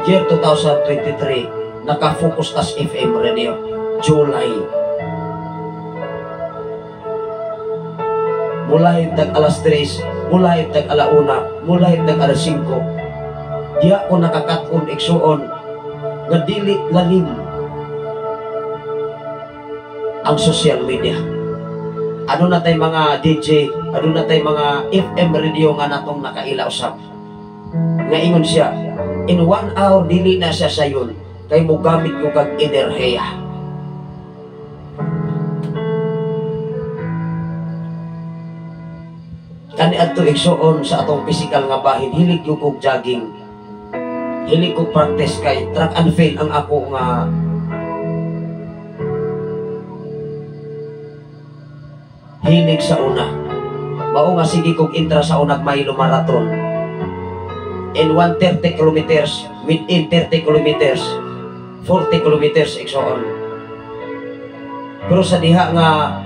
year 2023, naka-focus tas FM radio, July. Mulay tag alas 3, mulay tag alauna, mulay tag alas 5. Diya ko nakakaton igsoon nga dili lalim ang social media. Ano na tay mga DJ, ano na tay mga FM radio nga natong nakaila usab. Nga ingon siya, in 1 hour dili na siya sayon kay mogamit ko kag enerhiya. Kani adto igsoon sa atong physical nga bahin, hilig ko kog jogging. Hilig ko practice kay track and field ang ako nga hilig sa una. Mao nga sige kog intra sa unag Milo Marathon. In 130 kilometers, within 30 kilometers, 40 kilometers igsoon. Pero sa diha nga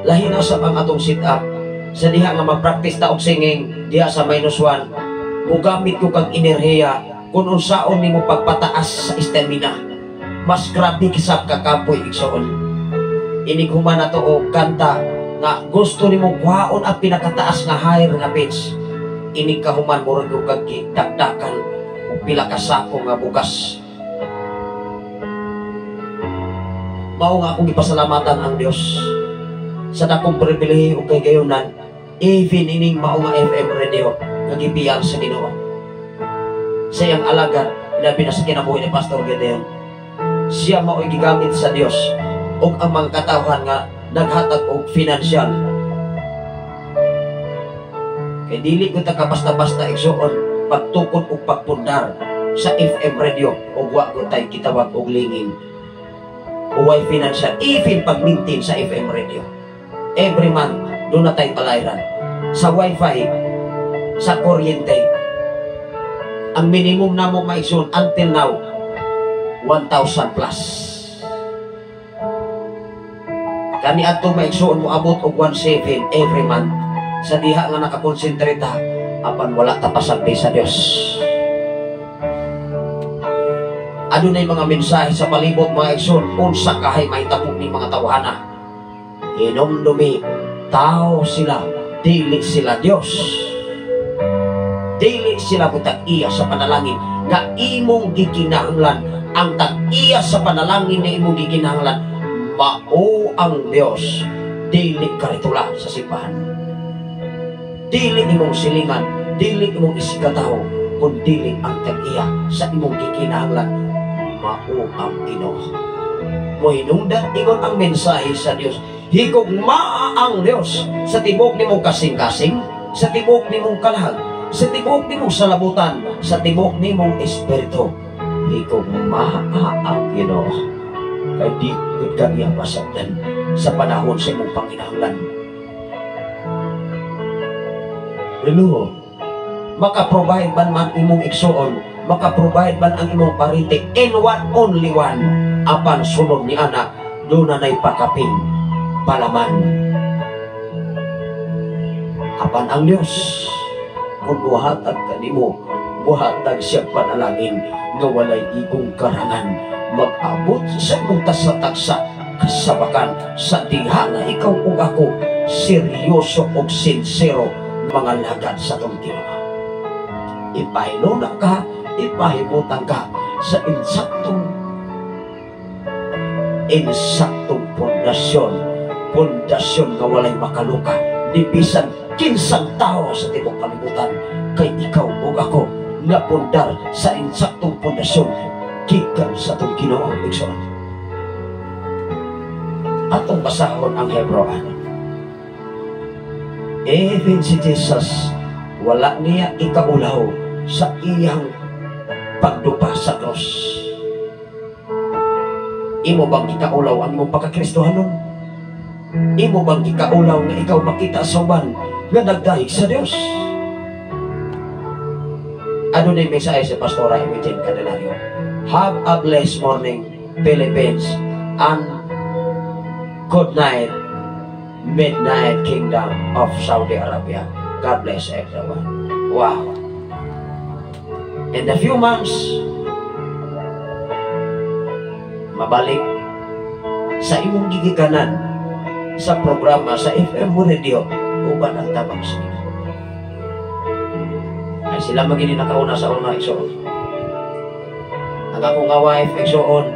lahi na sa ang atong sit up, sa diha nga mag-practice ta og singing diha sa -1, mogamit ko kag enerhiya kun unsaon nimo pagpataas sa stamina. Mas grabe kisab kakapoy igsoon. Inig human nato og kanta nga gusto nimo kuhaon ang pinakataas nga higher nga pitch. Inig kahuman murag og kag gidakdakan og pila ka sako nga bugas. Mao nga akong gipasalamatan ang Dios sa dakong pribilehiyo ug kagayunan, even ining mao nga FM radio nga gibiyal sa Ginoo. Sa iyang alagad, labi na sa kinabuhi ni Pastor Gideon, siya mao'y gigamit sa Dios ug ang mga katawhan nga naghatag og financial. Kay dili ko ta kabasta-basta igsuon pagtukod og pagpundar sa FM radio ug wa ko tay gitawag og lingin. Uway financial, even pag-maintain sa FM radio. Every month, doon na tayo balayran. Sa wifi, sa kuryente. Ang minimum na mo maigsoon until now, 1,000 plus. Kani adto maigsoon mo abot og 1,700 every month. Sa diha nga nakakonsentrate ta, Apan wala ta pasaldi sa Dios. Adunay mga mensahe sa palibot, mga igsoon, unsa kahay mahitabo ni mga tawhana. Hinumdumi, tao sila, dili sila Dios. Dili sila mo tag-iya sa panalangin nga imong gikinahanglan. Ang tag-iya sa panalangin nga imong gikinahanglan mao ang Dios, dili karitula sa simbahan. Dili imong silingan, dili imong isigkatawo, kun dili ang tag-iya sa imong gikinahanglan mao ang Ginoo. Mohinungdan ingon ang mensahe sa Dios, higugmaa ang Dios sa tibok nimong kasing-kasing, sa tibok nimong kalag, sa tibok nimong salabutan, sa tibok nimong espiritu. Higugmaa ang Ginoo. Kay di gud ka niya masabdan sa panahon sa imong panginahanglan. Hello, maka-provide man man imong igsuon, maka-provide man ang imong parente in one only one, apan sulod ni ana doon na pakapin palaman. Apan ang Dios kung buhatag kanimo, buhatag siya panalangin nga walay igong karangan, mag-abot sa imong tasa-tagsa kasabakan sa diha nga ikaw ug ako seryoso ug sinsero mga lagad sa atong Ginoo. Ipahiluna ka, ipahimutan ka sa insaktong pundasyon, pundasyon nga walay makaluka ni bisan kinsang tao sa tibuok kalibutan, kay ikaw ug ako napundar sa insaktong pundasyon gikan sa atong Ginoo. Igsoon, atong basahon ang Hebreo. Even si Jesus, wala niya ikaulaw sa iyang pagdupa sa krus. Imo bang ikaulaw ang imong pagkakristohanon? Imo bang ikaulaw nga ikaw makita sa uban nga nagdahig sa Dios? Ano na yung mensahe si Pastora Imogen Candelario? Have a blessed morning, Philippines, and good night, Midnight Kingdom of Saudi Arabia. God bless everyone. Wow. In a few months, mabalik sa imong gigikanan sa programa sa FM Radio uban ang tabang sa Ginoo. Ay sila magini nakauna sa una, igsoon. Ang akong nga wife, igsoon,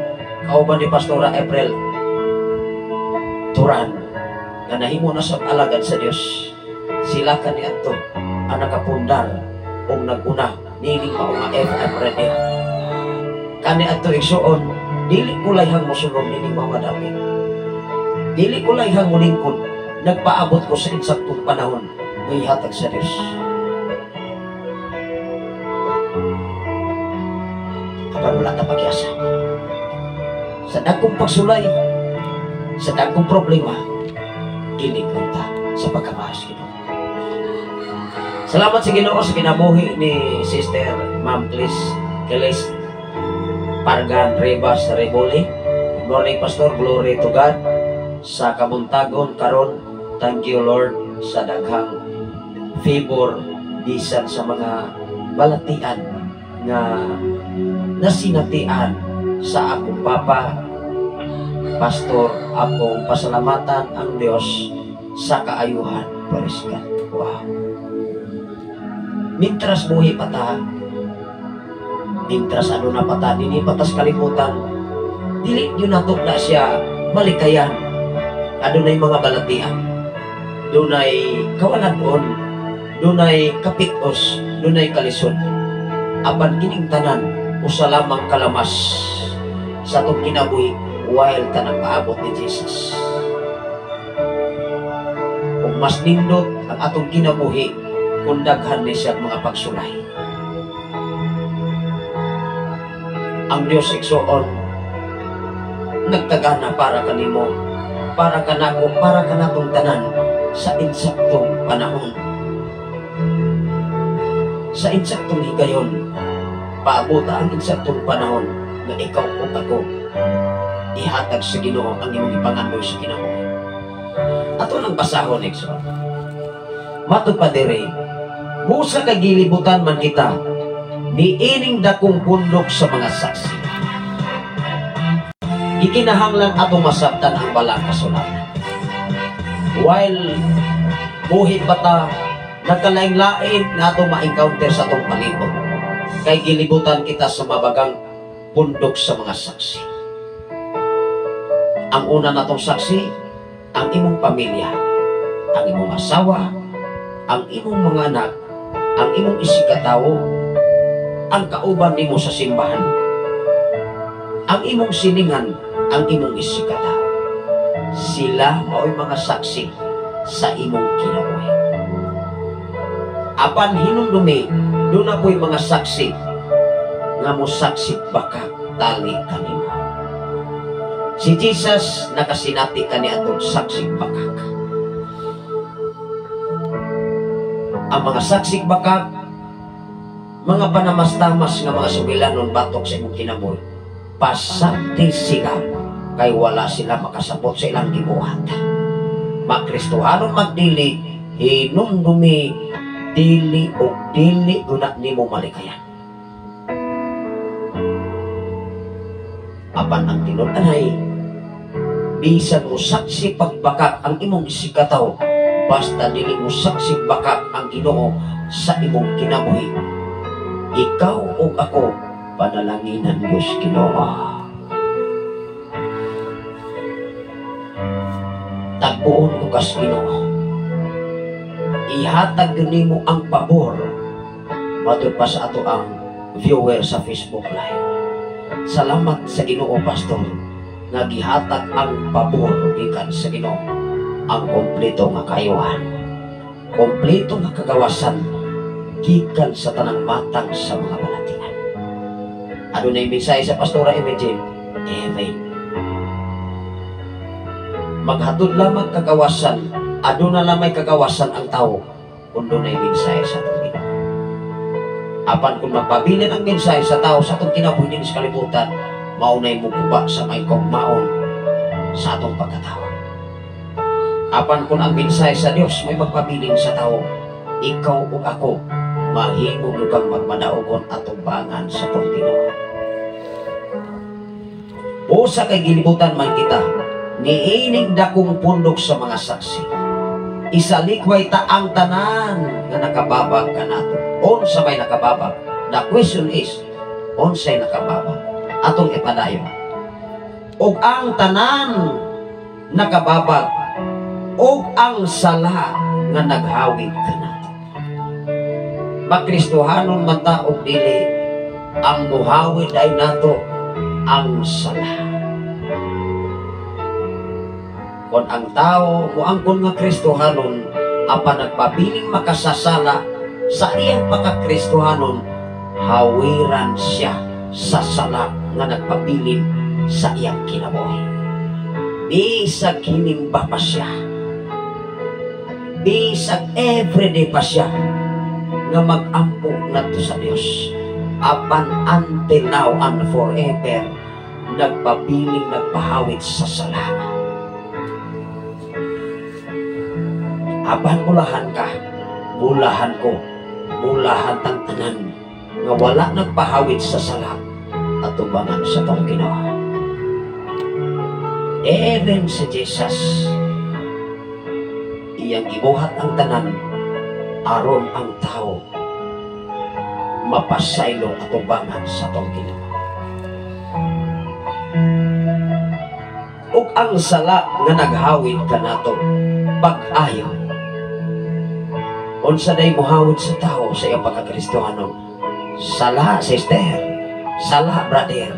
kauban ni Pastora April Turan, nga nahimo na sa alagad sa Dios. Sila kaniadto ang nakapundar og naguna nining mao nga FM Radio. Kaniadto, igsoon, dili ko layhang mosulod nining mao nga dapit. Dili ko layhang molingkod, nagpaabot ko sa insaktong panahon nga ihatag sa Dios. Apan wala ta pagyasa. Sa dagkong pagsulay, sa dagkong problema, kilig lang ta sa pagkamahal sa Ginoo. Salamat sa Ginoo sa kinabuhi ni Sister Ma'am Clis Kelis Pargan Rivas Reboli. Good morning, Pastor. Glory to God. Sa kabuntagon karon, thank you Lord sa daghang favor bisan sa mga balatian nga nasinatian sa akong papa. Pastor, akong pasalamatan ang Dios sa kaayuhan. Praise God. Wow. Mintras buhi pa ta, mintras ano na pa ta, dinhi pa tas kalibutan, dili yun nato na siya malikayan. Adunay mga balatian, dunay kawalan-on, dunay kapitos, dunay kalisod. Apan kining tanan usa lamang kalamas sa atong kinabuhi while ta nagpaabot ni Jesus. Ug mas nindot ang atong kinabuhi kung daghan ni siya mga pagsulay. Ang Dios, igsoon, nagtagana para kanimo, para kanako, para kanatong tanan sa insaktong panahon. Sa insaktong higayon, paabota ang insaktong panahon nga ikaw ug ako ihatag sa Ginoo ang imong ipangandoy sa kinabuhi. Ato nang basahon, igsoon. Matud pa diri Busa kay gilibutan man kita niining dakong pundok sa mga saksi. Gikinahanglan atong masabtan ang balang kasulatan. While buhi pa ta, nagkalain-lain nga atong ma-encounter sa atong palibot. Kay gilibutan kita sa mabagang pundok sa mga saksi. Ang una natong saksi, ang imong pamilya, ang imong asawa, ang imong mga anak, ang imong isigkatawo, ang kauban nimo sa simbahan, ang imong siningan, ang imong isigkatawo. Sila mao'y mga saksi sa imong kinabuhi. Apan hinumdumi, duna po'y mga saksi nga mo saksi baka tali kanimo. Si Jesus nakasinati kaniadtong saksi bakak. Ang mga saksi bakak, mga panamastamas nga mga sugilanon batok sa imong kinabuhi, pasabti sila kay wala sila makasabot sa ilang gibuhat. Makristohanon magdili, hinumdumi dili o dili guna nimo malikayan. Apan ang tinud-anay, bisan mo saksi pagbakak ang imong isigkatawo, basta dili mo saksi bakak ang Ginoo sa imong kinabuhi, ikaw ug ako panalanginan Dios Ginoo. Tagbuon ko kas Ginoo, ihatag nimo ang pabor matud pa sa ato ang viewer sa Facebook Live. Salamat sa Ginoo, Pastor, nga gihatag ang pabor gikan sa Ginoo, ang kompleto nga kayuhan, kompleto nga kagawasan gikan sa tanang matang sa mga balatian. Adunay mensahe sa Pastora Imogene. Amen. Maghatod lamang kagawasan, aduna lamay kagawasan ang tao kung dunay mensahe sa atong Ginoo. Apan kung magpabilin ang mensahe sa tao sa atong kinabuhi dinhi sa kalibutan, maunay muguba sa may kaugmaon sa atong pagkatao. Apan kung ang mensahe sa Dios may magpabilin sa tao, ikaw ug ako mahimo kang magmadaogon atubangan sa atong Ginoo. Usa kay gilibutan man kita niining dakong pundok sa mga saksi. Isalikway ta ang tanan nga nakababag kanato. Unsa may nakababag? The question is, unsay nakababag? Atong ipadayon. Og ang tanan nakababag og ang sala nga naghawid kanato. Makristohanon man ta og dili, ang muhawid ay nato ang sala. Kung ang tao moangkon nga Kristohanon apan nagpabiling makasasala sa iyang pagkakristohanon, hawiran siya sa sala nga nagpabilin sa iyang kinabuhi. Bisag hinimba pa siya, bisag everyday pa siya nga mag-ampo ngadto sa Dios, apan until now and forever nagpabiling nagpahawit sa sala. Apan bulahan ka, bulahan ko, bulahan tang tanan nga wala nagpahawit sa sala atubangan sa tong Ginoo. Even si Jesus, iyang gibuhat ang tanan aron ang tao mapasaylo atubangan sa tong Ginoo. Ug ang sala nga naghawid kanato pag-ayo, unsa day mohawid sa tao sa iyang pagkakristohanon? Sala, sister. Sala, brother.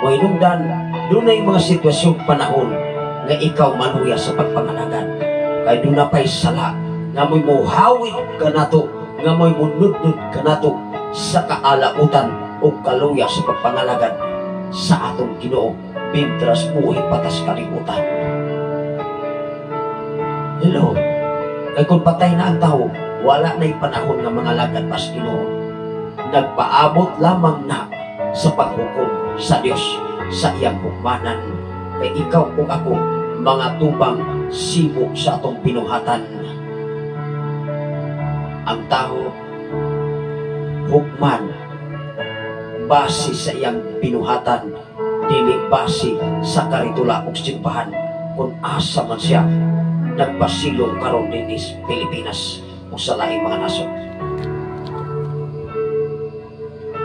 Mohinungdan, dunay mga sitwasyong panahon nga ikaw maluya sa pagpangalagan. Kay duna pa'y sala nga mo'y mohawid kanato, nga mo'y munudnud kanato sa kaalautan o kaluya sa pagpangalagan sa atong Ginoo bintras buhi patas kalibutan. Hello. Kay kung patay na ang tao, wala na'y panahon nga mga lagad pas Ginoo. Nagpaabot lamang na sa paghukom sa Dios sa iyang hukmanan. Kay ikaw ug ako mga tubang sibo sa atong binuhatan. Ang tao hukman base sa iyang binuhatan, dili base sa karitula ug simbahan kung asa man siya nagpasilong karon dinhi sa Pilipinas o sa laing mga nasod.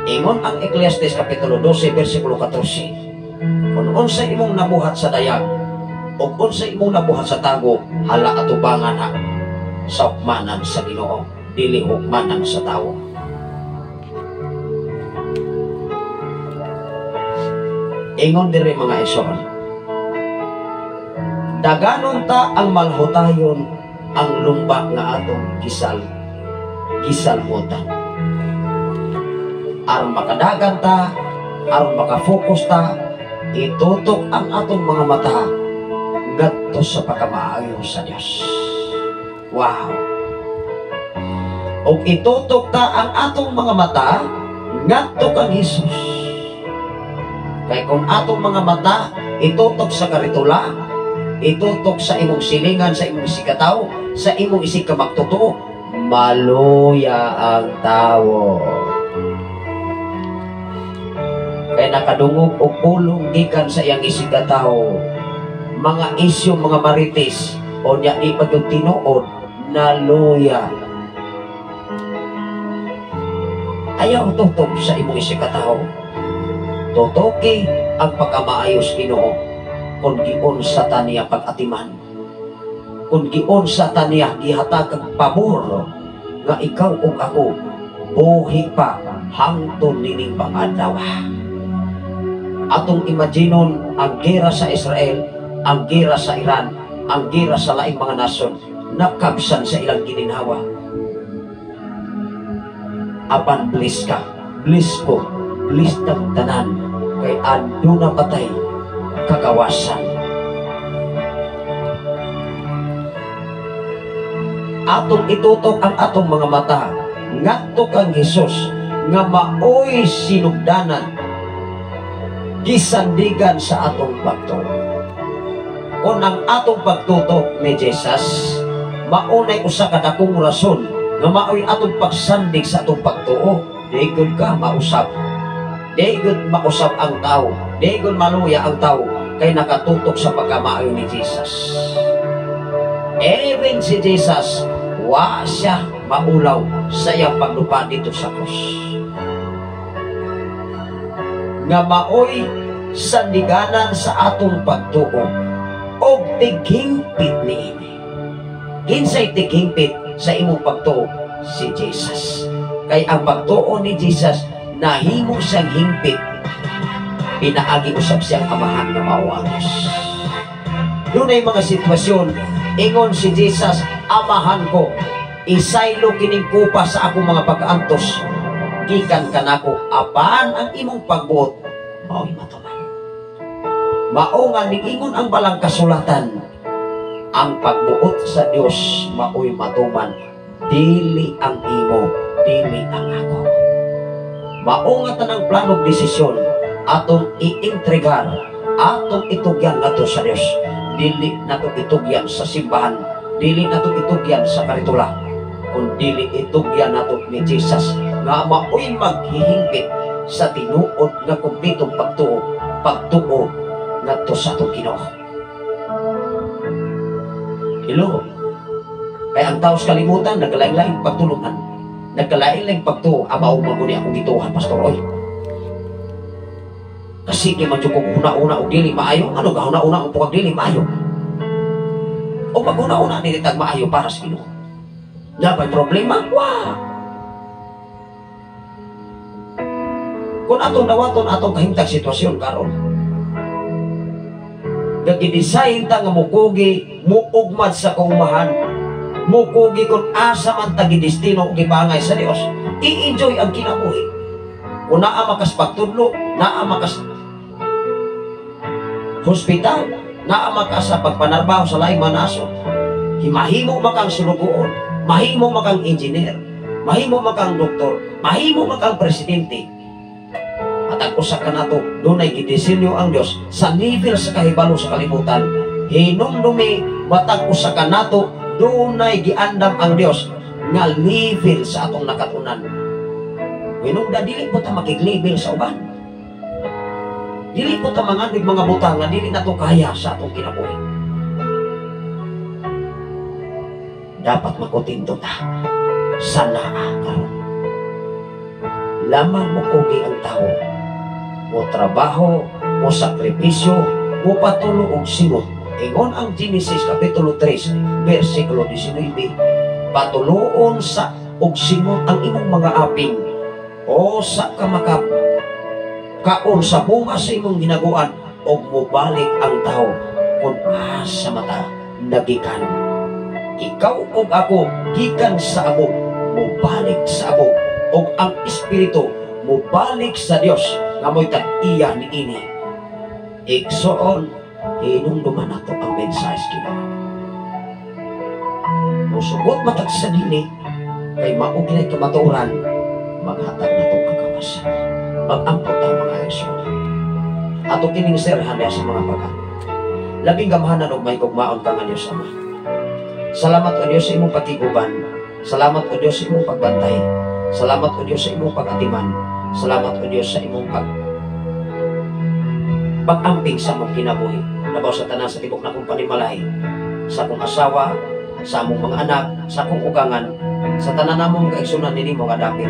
Ingon ang Ecclesiastes Kapitulo 12, versikulo 14, kung unsa imong nabuhat sa dayag o unsa imong nabuhat sa tago, hala atubangan na sa hukmanan sa Ginoo, dili hukmanan sa tawo. Ingon diri mga igsoon, daganon ta ang malhutayon ang lumba nga atong gisalmutan. Aron makadagan ta, aron makafokus ta, itutok ang atong mga mata ngadto sa pagkamaayo sa Dios. Wow! Og itutok ta ang atong mga mata ngadto kang Hesus. Kay kung atong mga mata itutok sa karitula, itutok sa imong silingan, sa imong isigkatawo, sa imong isigkamagtotoo, maluya ang tawo. Kay nakadungog og pulong gikan sa iyang isigkatawo, mga isyu, mga marites, o niya di pa yung tinuod, naluya. Ayaw tutok sa imong isigkatawo. Tutoki ang pagkamaayos Ginoo kung giun sa taniya pag-atiman, kung giun sa taniya gihatag ang pabor nga ikaw ug ako buhi pa hangtod nining pangadlaw. Atong imaginon ang gera sa Israel, ang gera sa Iran, ang gera sa laing mga nasod, nakabsan sa ilang gininhawa. Apan bliss ka, bliss ko, bliss ng tanan, kay aduna patay kagawasan. Atong itutok ang atong mga mata ngadto kang Hesus nga maoy sinugdanan, gisandigan sa atong pagtuo. Kung ang atong pagtutok ni Jesus, maunay usa ka dakong rason nga maoy atong pagsandig sa atong pagtuo. Di gud ka mausab, di gud mausab ang tao, di gud maluya ang tao kay nakatutok sa pagkamaayo ni Jesus. Even si Jesus, wa siya maulaw sa iyang paglupa dito sa krus. Nga maoy sandiganan sa atong pagtuo og tighingpit niini. Kinsay tighingpit sa imong pagtuo? Si Jesus. Kay ang pagtuo ni Jesus nahimo siyang hingpit, pinaagi usab siyang amahan nga mao ang Dios. Dunay mga sitwasyon, ingon si Jesus, amahan ko, isaylo kining kupa sa akong mga pagkaantos, gikan kanako, apan ang imong pagbuot mao'y matuman. Mao nga niingon ang balang kasulatan, ang pagbuot sa Dios mao'y matuman, dili ang imo, dili ang ako. Mao nga tanang planong desisyon atong iintregar, atong itugyan nato sa Dios. Dili nato itugyan sa simbahan, dili nato itugyan sa karitula, kun dili itugyan nato ni Jesus nga maoy maghihingpit sa tinuod nga kumpletong pagtuo, pagtuo ngadto sa atong Ginoo. Hello. Kaya ang tao sa kalimutan nagkalain-laing pagtulungan, nagkalain-laing pagtuo. Abaw maguni akong gituhan, Pastor oy. Kasi di man jud kog huna-una og dili maayo. Ano ka huna-una og pag dili maayo? O pag huna-una ni tag maayo para sa Ginoo. Napay problema? Wa. Kung atong dawaton atong kahimtang sitwasyon karon, nag-design ta nga mukugi, muugmad sa kaumahan, mukugi kung asa man ta gidestino og gipangay sa Dios, i-enjoy ang kinabuhi. Kung naa makas pagtudlo, naa makas hospital, naa makas sa pagpanarbaho sa laing mga nasod, mahimo makang sulugoon, mahimo makang engineer, mahimo makang doktor, mahimo makang presidente. At ang usa ka nato, dunay gidisenyo ang Dios sa nivel sa kahibalo sa kalibutan. Hinumdumi matag usa ka nato, dunay giandam ang Dios nga level sa atong nakatunan. Hinungda, dili po ta makig-level sa uban. Dili po ta mangandoy mga butang nga dili nato kaya sa atong kinabuhi. Dapat makontento ta sa naa karon. Lamang mo kugi ang tao, mo trabaho, mo sakripisyo, mo patulo og singot. Ingon ang Genesis Kapitulo 3, versikulo 19, patuloon sa og singot ang imong mga aping, o sa kamakap, kaon sa bunga sa imong ginaguan, og mobalik ang tao kung asa mata nagikan. Ikaw ug ako gikan sa abog, mobalik sa abog, ug ang espiritu mobalik sa Dios nga mo'y tag-iya niini. Igsoon, hinumduman nato ang mensahe sa Ginoo. Musugot matag sa dili, kay maugnay kamatuoran, maghatag na itong kagawas. Mag-ampo ta, mga igsoon. Ato kining serhan niya sa mga pagan. Labing gamhanan og may gugmaon ka nga Dios Ama. Salamat o Dios sa imong pagkiguban. Salamat o Dios sa imong pagbantay. Salamat o Dios sa imong pag-atiman. Salamat o Dios sa imong pag-amping sa among kinabuhi. Labaw sa tanan sa tibok na akong panimalay, sa akong asawa, sa among mga anak, sa akong ugangan, sa tanan namong kaigsunan nini mo nga dapit.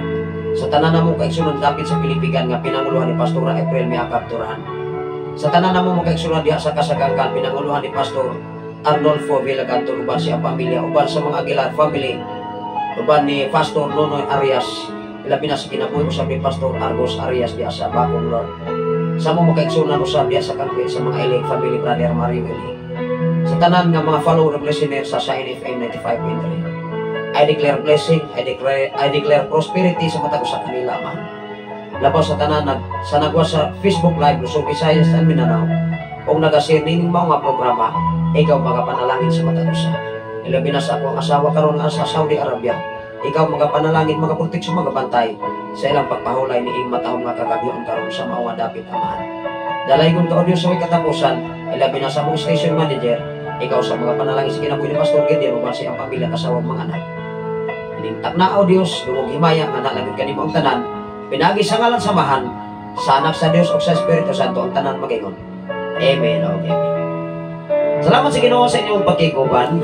Sa tanan namong kaigsunan dapit sa Pilipigan nga pinanguluhan ni Pastora April Miakap Turahan. Sa tanan namong mga kaigsunan diha sa Kasagangkan, pinanguluhan ni Pastor Arnolfo Villaganto uban siya pamilya, uban sa mga Aguilar family, uban ni Pastor Nonoy Arias, ilabi na sa kinabuhi usab ni Pastor Argos Arias diha sa Bagong Lord. Sa mga kaigsunan usab diha sa Kangwe sa mga Ilig family, Brother Mario Ilig. Sa tanan nga mga follower ug listener sa Shine FM 95.3. I declare blessing, I declare prosperity sa matag usa kanila man. Labaw sa tanan sa nagwa sa Facebook Live, Luzon, Visayas and Mindanao, ug nagashare nining mao nga programa, ikaw magapanalangin sa matag usa. Ilabi na sa akong asawa karon nga sa Saudi Arabia. Ikaw magapanalangin, magaproteksyon, magabantay sa ilang pagpahulay ni ing matahom nga kagabhion karon sa mao nga dapit, Amahan. Dalaygon ka o Diyos sa way katapusan, ilabi na sa among station manager, ikaw sa mga panalangin sa kinabuhi ni Pastor Gideon uban sa iyang pamilya, kasawa, mga anak. Ining takna o Dios, dungog himaya nga nalagid kanimo ang tanan, pinagi sa ngalan sa Amahan, sa Anak sa Dios ug sa Espiritu Santo, ang tanan magingon. Amen o amen. Salamat sa Ginoo sa inyong pagkiguban.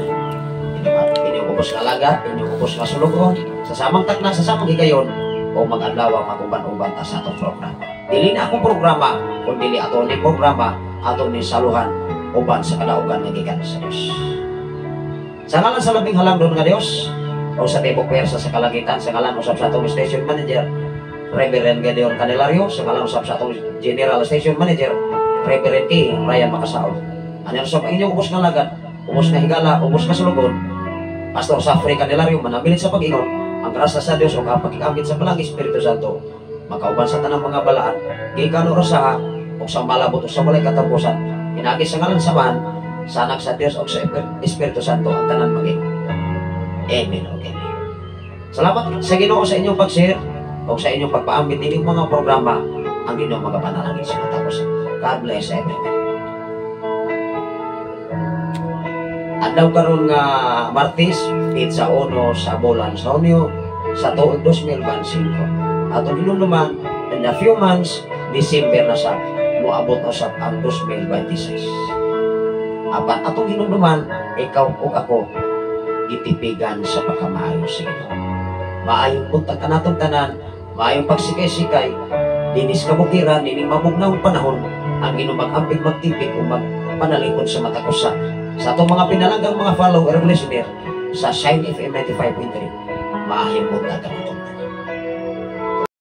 Inyong ubos nga alagad, inyong ubos nga sulugon, sa samang takna, sa samang higayon, o mag-adlaw maguban-uban ta sa atong programa. Dili na akong programa, kun dili ato ni programa, ato ni saluhan, uban sa kadaugan nga gikan sa Dios. Sa ngalan sa labing halangdon nga Dios, o sa tibok pwersa sa kalangitan, sa ngalan usab sa atong station manager, Reverend Gideon Candelario, sa ngalan usab sa atong General Station Manager, Reverend K. Ryan Makasaol. Ano usab ang inyong ubos nga alagad, ubos nga higala, ubos nga sulugon, Pastor Safri Candelario, manabilin sa pag-ingon, ang grasya sa Dios o ang pagkikambit sa Balaang Espiritu Santo, makauban sa tanang mga balaan, gikan sa o sa malabot o sa walay katapusan, pinagi sa ngalan sa Amahan, sa Anak sa Dios o sa Espiritu Santo, ang tanan maging. Amen o amen. Salamat sa Ginoo sa inyong pag-share o sa inyong pagpaambit ninyong mga programa, ang Ginoo magapanalangin sa matapos. God bless everyone. Adlaw karon nga Martes, petsa 1 sa bulan sa Hunyo sa tuig 2025. Atong hinumduman, in a few months, December na sa moabot usab ang 2026. Apan atong hinumduman, ikaw ug ako gitipigan sa pagkamaayo sa Ginoo. Maayong buntag kanatong tanan, maayong pagsikay-sikay dinis kabukiran nining mabugnawong panahon, ang Ginoo mag-amping, magtipig ug magpanalipod sa matag usa sa atong mga pinalanggang mga follower and listener sa Shine FM 95.3. Maayong buntag kanatong.